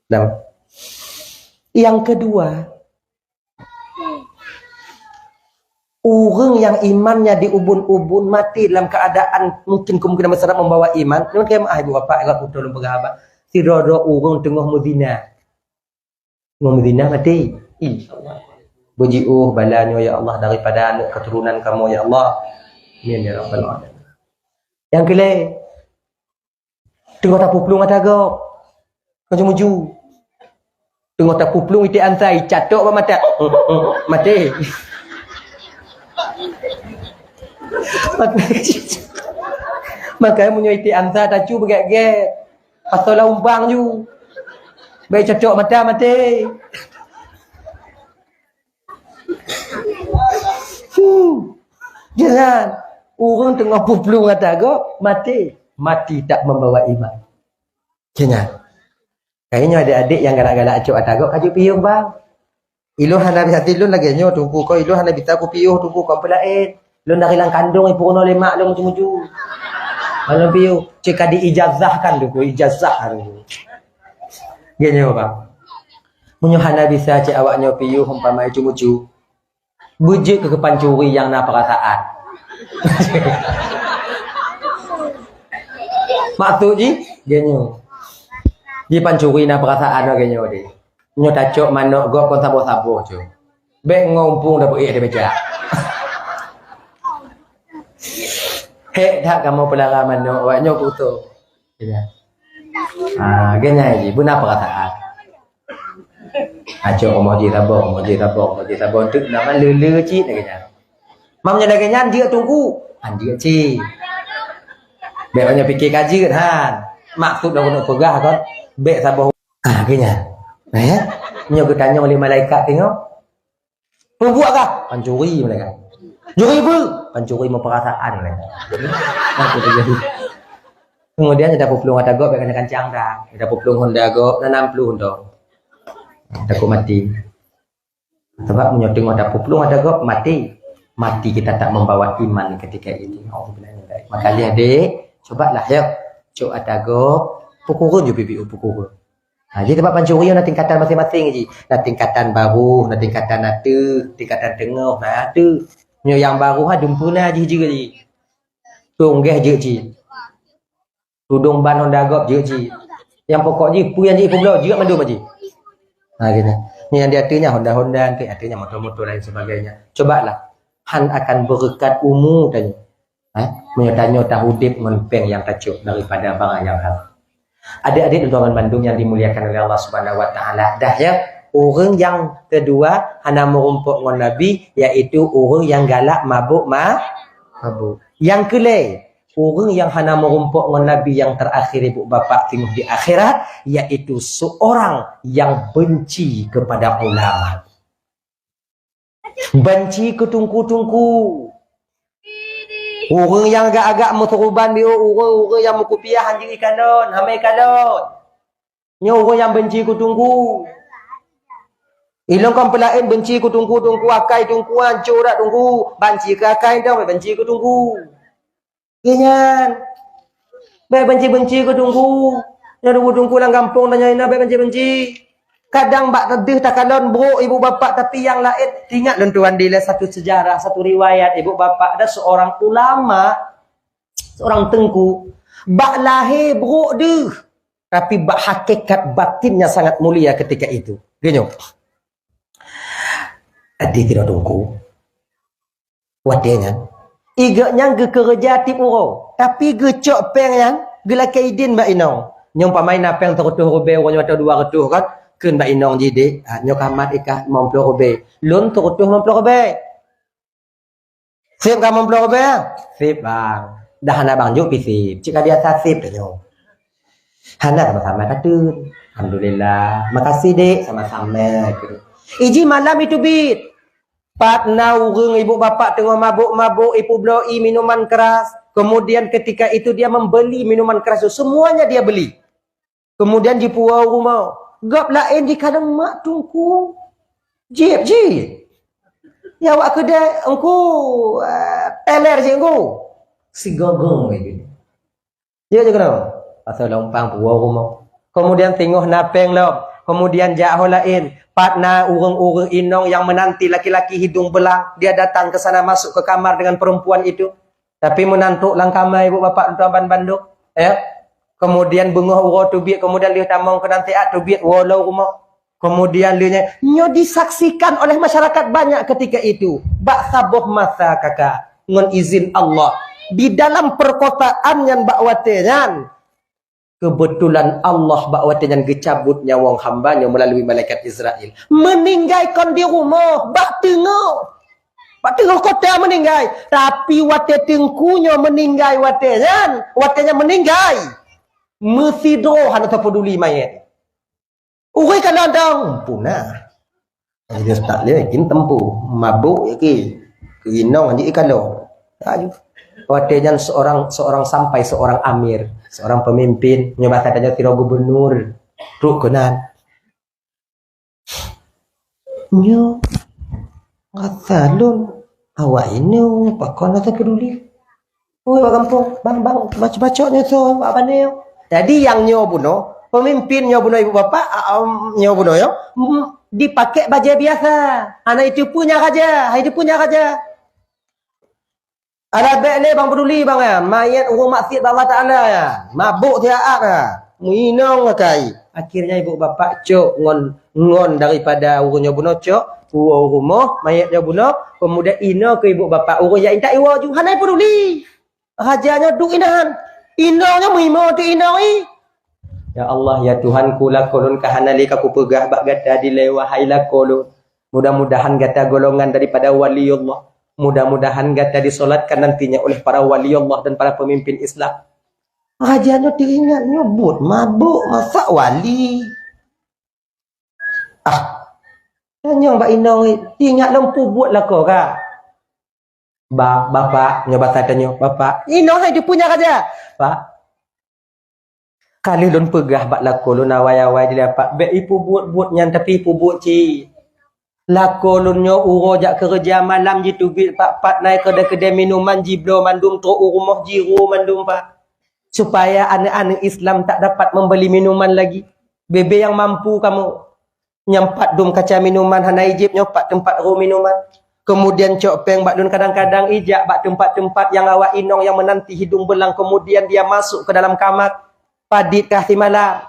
Dan yang kedua, ureuëng nyang imannya diubun-ubun mati dalam keadaan mungkin kemungkinan besar membawa iman. Nyoe keumaha ibu bapak, ingat beutôi lôn peugah haba. Sidroe-droe ureuëng teungoh meuzina. Teungoh meuzina mati. Ih. Beujiôh bala nyoe ya Allah daripada aneuk keturunan kamoe ya Allah. Amin ya rabbal alamin. Nyang keulhèe, teungoh tapuplueng ata gob. Maju-maju. Teungoh tapuplueng iték ansa, icatok bak mata. Mati. Makanya meunyoe iték ansa tacu beugét-gét. Atau lam umpang ju. Baik cocok mata mati. Hmm. Jangan. Ureuëng teungoh puplueng ata gob, mati. Mati tak membawa iman. Jangan. Kayaknya adik-adik nyang galak-galak cok ata gob, kajut piôh bang. Ilôn hana bisa, ilôn lagèe nyoe teungku, kon ilôn hana bisa kupiôh teungku, kon peulaén. Lôn dari lam kandong ipeurunoe lé mak lôn meucu-meucu. Malom piôh, cit ka diijazahkan teungku, ijazah teungku. Geuh nyoe bang. Meunyoe hana bisa cit awak nyoe piôh umpama meucu-meucu. Beujeuet keu pancuri nyang na peurasaan. Maksud jih, geuh nyoe. Jih pancuri na peurasaan geuh nyoe deh. Nyoe tacok manok gob kon saboh-saboh cu. Bèk ngon umpung dapeuék di meja. Hek that kamoe peulara manok, awak nyoe putôh. Ya. Ah, geuh nyan jih, beuna peurasaan. Acok rumoh jih saboh, rumoh jih saboh, rumoh jih saboh. Teuk nama lele cit lagèe nyan. Mam nyan lagèe nyan jeuet teungku. Han jeuet cit. Bèk banyak pikir ka jeuet han. Maksud dah keuneuk peugah kon, bèk saboh. Ah, geuh nyan. Eh? Nyoe geutanyong lé malaikat teungoh. Peubuet kah? Pancuri malaikat. Juri beu? Pancuri meupeurasaan malaikat. Nah, itu terjadi. Kemudian ada puplueng ata gob bèk kancang-kancang dah. Ada puplueng honda gob, na nam ploh honda. Takut mati. Sebab meunyoe teungoh tapuplueng ata gob, mati. Mati kita tak membawa iman ketika itu. Auzubillah min dzalik. Maka lé deh, cobalah ya. Cok ata gob, pukurun ju pipi pukurun. Ha, jadi sebab pancuri na tingkatan masing-masing ji. Na tingkatan baroh, na tingkatan ateuh, tingkatan teungoh, na ateuh. Nyoe nyang baroh ha dumpeue na jih jeuet ji. Tunggeh jeuet ji. Tudong ban honda gob jeuet ji. Nyang pokok jih, peue nyang jih peubloe jeuet mandum ji. Ha, gitu. Nyoe nyang di ateuh nyan honda-honda, ateuh nyan moto-moto lain sebagainya. Cobalah. Han akan beureukat umu tanyoe. Eh, meunyoe tanyoe taudép ngon péng nyang tacok daripada barang nyang haram. Adik-adik dan tuan bandum yang dimuliakan oleh Allah Subhanahu wa Taala, dah ya, ureuëng nyang keudua hana meurumpok ngon Nabi, yaitu ureuëng nyang galak mabuk ma-, mabuk. Nyang keulhèe, ureuëng nyang hana meurumpok ngon Nabi nyang terakhir ibu bapak teungoh di akhirat, yaitu seorang yang benci kepada ulama. Banci keu teungku-teungku. Ureuëng nyang agak-agak meusuruban biôh, ureuëng-ureuëng nyang meukupiah han jeuet ikalon, hana ikalon. Nyoe ureuëng nyang banci keu teungku. Ilôn kon peulaén banci keu teungku-teungku, akai teungku, ancô dak teungku. Banci keu akai, banci keu teungku. Geuh nyan. Bèk banci-banci keu teungku. Nyoe teungku-teungku lam gampông tanyoe na bèk banci-banci. Kadang bak teuh takalon brok ibu bapak, tapi nyang laén. Ingat lôn tuan dilèe satu sejarah, satu riwayat ibu bapak ada seorang ulama, seorang teungku. Bak lahé brok deuh, tapi bak hakikat batinnya sangat mulia ketika itu. Geuh nyoe. Adik tidak teungku. Watèe nyan, i geuh nyan geukeureuja tiep uroe, tapi geucok péng nyan geulakèe idin bak inong. Nyoe umpama na péng sireutoh rubèe uroe nyoe atau dua reutôh kan, kheun bak inong jih, "Dek, ha, nyoe ka mat ikah limong ploh rubèe. Lôn sireutoh limong ploh rubèe." "Sép ka limong ploh rubèe?" "Sép, Bang." "Dah hana Bang jok pih sép. Cit ka biasa sép tanyoe." "Hana, sama-sama tateun." "Alhamdulillah. Makasih, Dek." "Sama-sama." Iji malam itu bit. Pat na ureuëng ibu bapak teungoh mabuk-mabuk, ipeubloe minuman keras. Kemudian ketika itu dia membeli minuman keras itu, semuanya dia beli. Kemudian jipuwoe u rumoh. Gob laén jikalon mak teungku. Jieb jih. Ya, awak keudè, "Engku, eh, teler cit, Engku." Sigogong lagèe nyan. Ya, je keunoe. Asai lom pang puwoe u rumoh. Kemudian singoh na péng lom. Kemudian jak ho laén. Pat na ureueng-ureueng inong yang menanti laki-laki hidung belang. Dia datang ke sana, masuk ke kamar dengan perempuan itu. Tapi meunantok lam kama ibu bapak tuan ban bandum, ya. Kemudian beungoh uroe teubiet, kemudian lheueh tamong keunan siat teubiet, woe lom rumoh. Kemudian lheueh nyan, nyoe disaksikan oleh masyarakat banyak ketika itu. Bak saboh masa, kakak, ngon izin Allah, di dalam perkotaan nyan bak watèe nyan, kebetulan Allah bak watèe nyan geucabut nyawöng hamba nyoe meulalu malaikat Israel. Meuninggai kon di rumoh, bak teungoh. Bak teungoh kota meuninggai. Tapi watèe teungku nyoe meuninggai watèe nyan, watèe nyan meuninggai, meusidroe hana tapeuduli manyét. Ureueng kalon dong, punah. Jadi, tak lé, kin tempu. Mabök, ya, ki. Keu inong, jadi, kalon. Ayu. Watèe nyan seorang, seorang sampai seorang amir, seorang pemimpin, nyoe basa tanyoe sidroe gubernur. Trok keunan. Nyoe, rasa lôn, awak inong, pakon rasa peduli. Oi, bak gampông, bang, bang, baco-baco nyoe soe, bak pane nyoe. Jadi, nyang nyoe bunoe, pemimpin nyoe bunoe, ibu bapak, a, em, nyoe bunoe, yo, em, dipakai bajèe biasa. Hana jiteupeue nyan raja, hana jiteupeue nyan raja. Alah, bèk lé bang peduli, bang, ya. Manyét ureueng maksiat bak Allah Taala, ya. Mabök siat, ya. Meuinong akai. Akhirnya ibu bapak cok ngon, ngon daripada ureueng nyoe bunoe cok, puwoe u rumoh, manyét nyoe bunoe, kemudian inoe keu ibu bapak, ureueng jak intat iwoe ju, hana jipeduli. Raja nyoe duek inan. Inong nyoe meuhimong teuk inong i. Ya Allah, ya Tuhanku, lakoe lôn ka hana lé ka kupeugah bak gata dilèe, wahai lakoe lôn. Mudah-mudahan gata golongan daripada wali Allah. Mudah-mudahan gata disolatkan nantinya oleh para wali Allah dan para pemimpin Islam. Raja nyoe teuingat nyoe buet mabök, masa wali. Ah, tanyong bak inong, ingat lom peubuet lakoe ka. Ba, bapak, nyoe basa tanyoe, bapak. Inong hai teupeue nyan raja. Pak, ka lheueh lôn peugah bak lakoe lôn awai-awai dilèe, Pak, bèk ipeubuet-buet nyan, tapi ipeubuet cit. Lakoe lôn nyoe uroe jak keureuja malam jiteubiet, Pak, pat na keudè-keudè minuman jibloe mandum, trok u rumoh jiroe mandum, Pak. Supaya aneuk-aneuk Islam tak dapat membeli minuman lagi. Bèk-bèk nyang mampu kamoe. Nyang pat dum kaca minuman hana ijép nyoe pat teumpat roe minuman. Kemudian cok péng bak lôn kadang-kadang ijak bak teumpat-teumpat nyang awak inong nyang meunanti hidung belang, kemudian dia masuk ke dalam kamar. Padit kah simalam?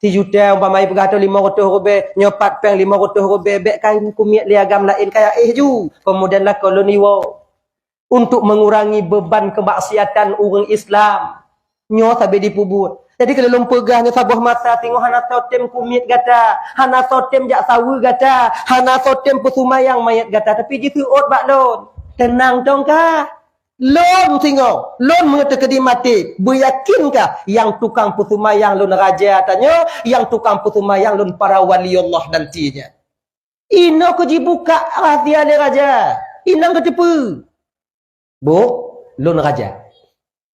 Sijuta umpama ipeugah atau lima ratus rubèe, nyoe pat péng lima ratus rubèe, bèk kain kumiet lé agam laén kaya éh ju. Kemudian lakoe lôn iwoe. Untuk mengurangi beban kemaksiatan ureueng Islam. Nyoe sabe jipeubuet. Jadi, keu lôn peugah nyoe saboh masa singoh hana soe-soe kumiet gata, hana soe-soe jak saweue gata, hana soe-soe peuseumayang manyét gata, tapi jiseuôt bak lôn. Teunang tong ka. Lôn singoh, lôn meunyoe teukeudi maté, beuyakin ka nyang tukang peuseumayang lôn raja tanyoe, nyang tukang peuseumayang lôn para wali Allah nantinya. Inoe keuh jibukak rahsia lé raja. Inong geuteupeue. Bu, lôn raja.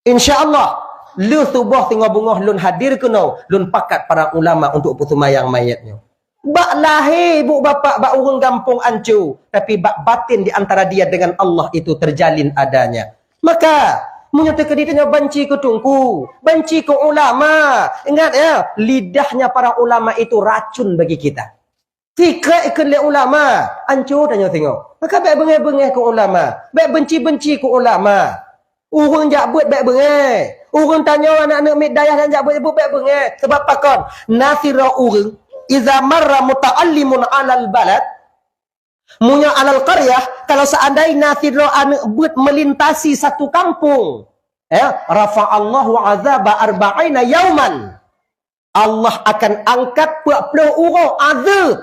Insya Allah, lheueh suboh singoh beungoh lôn hadir keunoe, lôn pakat para ulama untuk peuseumayang manyét nyoe. Bak lahé ibu bapak bak ureueng gampông anco, tapi bak batin di antara dia dengan Allah itu terjalin adanya. Maka, meunyoe teukeudi tanyoe banci keu teungku, banci keu ulama, ingat ya, lidahnya para ulama itu racun bagi kita. Sikrek ikheun lé ulama, anco tanyoe singoh. Maka bèk beungèh-beungèh keu ulama, bèk benci-benci keu ulama. Ureueng jak beuet bèk beungèh. Ureueng tanyoe aneuk-aneuk miet dayah nyang jak beuet, bèk beungèh. Sabab pakon? Na sidroe ureueng, iza marra muta'allimun 'alal balad, meunyoe 'alal qaryah, kalau seandai na sidroe aneuk beuet melintasi satu kampung, ya, rafa'allahu 'adzaba arba'ina yauman. Allah akan angkat peuet ploh uroe azab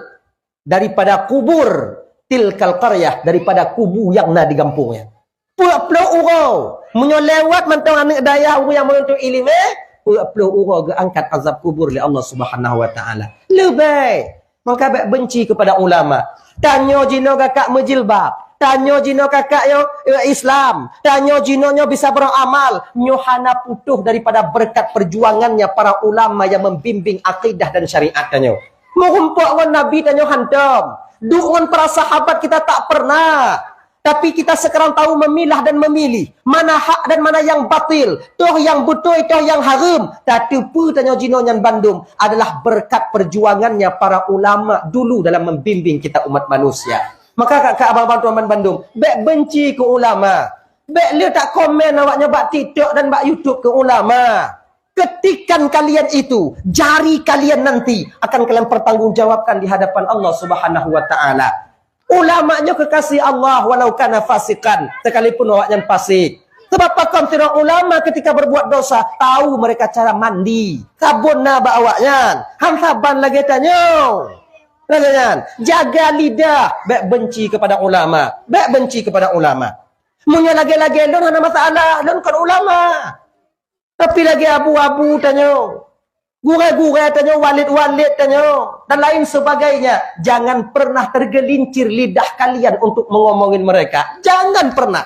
daripada kubur tilkal qaryah, daripada kubu nyang na di gampông nyan. Peuet ploh uroe. Meunyoe lewat mantong aneuk dayah ureueng nyang meununtut ileumèe, peuet ploh uroe geuangkat azab kubur lé Allah Subhanahu wa Taala. Leubèh Maka bèk benci keupada ulama. Tanyoe jinoe kakak meujilbab. Tanyoe jinoe kakak nyoe, eh, Islam. Tanyoe jinoe nyoe bisa beramal. Nyoe hana putôh daripada beureukat perjuangannya para ulama nyang membimbing akidah dan syariat tanyoe. Meurumpok ngon Nabi tanyoe hantom. Duek ngon para sahabat kita tak pernah. Tapi kita sekarang tahu memilah dan memilih mana hak dan mana yang batil, toh yang beutôi, toh yang hareuem. Tateupeue tanyoe jinoe nyan bandum adalah berkat perjuangannya para ulama dulu dalam membimbing kita umat manusia. Maka kak-kak abang-abang tuan bandum, bèk benci keu ulama. Bèk le tak komen awak nyoe bak TikTok dan bak YouTube keu ulama. Ketikan kalian itu, jari kalian nanti akan kalian pertanggungjawabkan di hadapan Allah Subhanahu wa Ta'ala. Ulama nyoe kekasih Allah walau kana fasikan, sekalipun awaknyan fasik. Sebab pakon sidroe ulama ketika berbuat dosa, tahu mereka cara mandi. Sabon na bak awaknyan, han saban lagèe tanyoe. Lagèe nyan, jaga lidah, bèk benci kepada ulama, bèk benci kepada ulama. Meunyoe lagèe-lagèe lôn hana masalah, lôn kon ulama. Tapi lagèe abu-abu tanyoe, gurèe-gurèe tanyoe, walid-walid tanyoe, dan lain sebagainya, jangan pernah tergelincir lidah kalian untuk mengomongin mereka. Jangan pernah.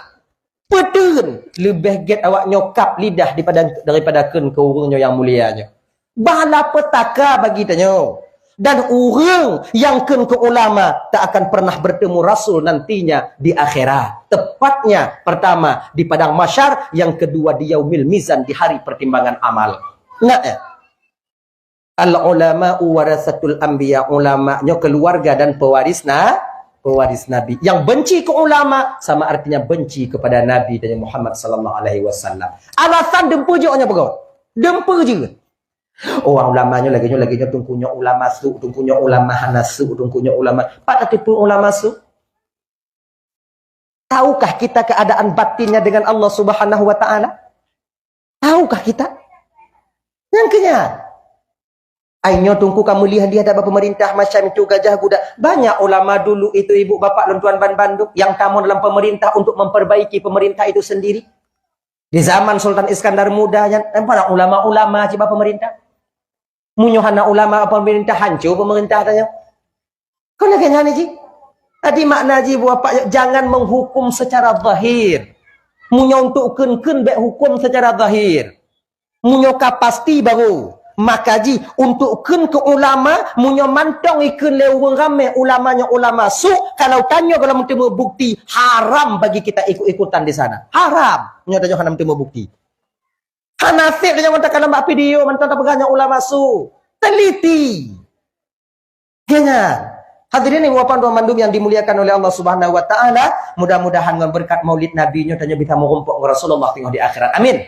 Peuteun, leubeh gèt awak nyoe kap lidah daripada, daripada kheun keu ureueng nyoe nyang mulia nyoe. Bala peutaka bagi tanyoe. Dan ureueng nyang kheun keu ulama tak akan pernah bertemu Rasul nantinya di akhirat. Tepatnya, pertama, di padang mahsyar, yang kedua, di yaumil mizan, di hari pertimbangan amal. Ingat, ya? Al-ulama'u warasatul anbiya, ulama nyoe keluarga dan pewaris na-, pewaris nabi. Yang benci ke ulama sama artinya benci kepada Nabi dan Muhammad sallallahu alaihi wasallam. Alasan dum peujok nyoe peugah. Dum peujeuet. Oh, ulama nyoe lagèe nyoe, lagèe nyoe, teungku nyoe ulama su, teungku nyoe ulama hana su, teungku nyoe ulama. Pat tateupeue ulama su? Tahukah kita keadaan batinnya dengan Allah Subhanahu wa Ta'ala? Tahukah kita? Nyang keu nyan. Ai nyoe teungku ka meuliah-liah dak bak pemerintah macam itu gajah guda. Banyak ulama dulu itu ibu bapak lôn tuan ban bandum nyang tamong dalam pemerintah untuk memperbaiki pemerintah itu sendiri. Di zaman Sultan Iskandar Muda nyan, nampak ulama-ulama cit bak pemerintah. Meunyoe hana ulama pemerintah, hanco pemerintah tanyoe. Kon lagèe nyan jih. Jadi makna jih buah pak, jangan menghukum secara zahir. Meunyoe untuk kheun-kheun bèk hukum secara zahir. Meunyoe ka pasti baru. Maka jih untuk kheun keu ulama, meunyoe mantong ikheun lé ureueng ramè ulama nyoe ulama su, kalau tanyoe gohlom meuteumé bukti, haram bagi kita ikut-ikutan di sana. Haram. Meunyoe tanyoe hana meuteumé bukti. Hana sép tanyoe mantong kalon bak video mantong tapeugah nyoe ulama su. Teliti. Keu nyan. Hadirin ibu bapak tuan bandum yang dimuliakan oleh Allah Subhanahu wa Ta'ala, mudah-mudahan ngon berkat Maulid Nabi nyoe tanyoe bisa meurumpok ngon Rasulullah teungoh di akhirat. Amin.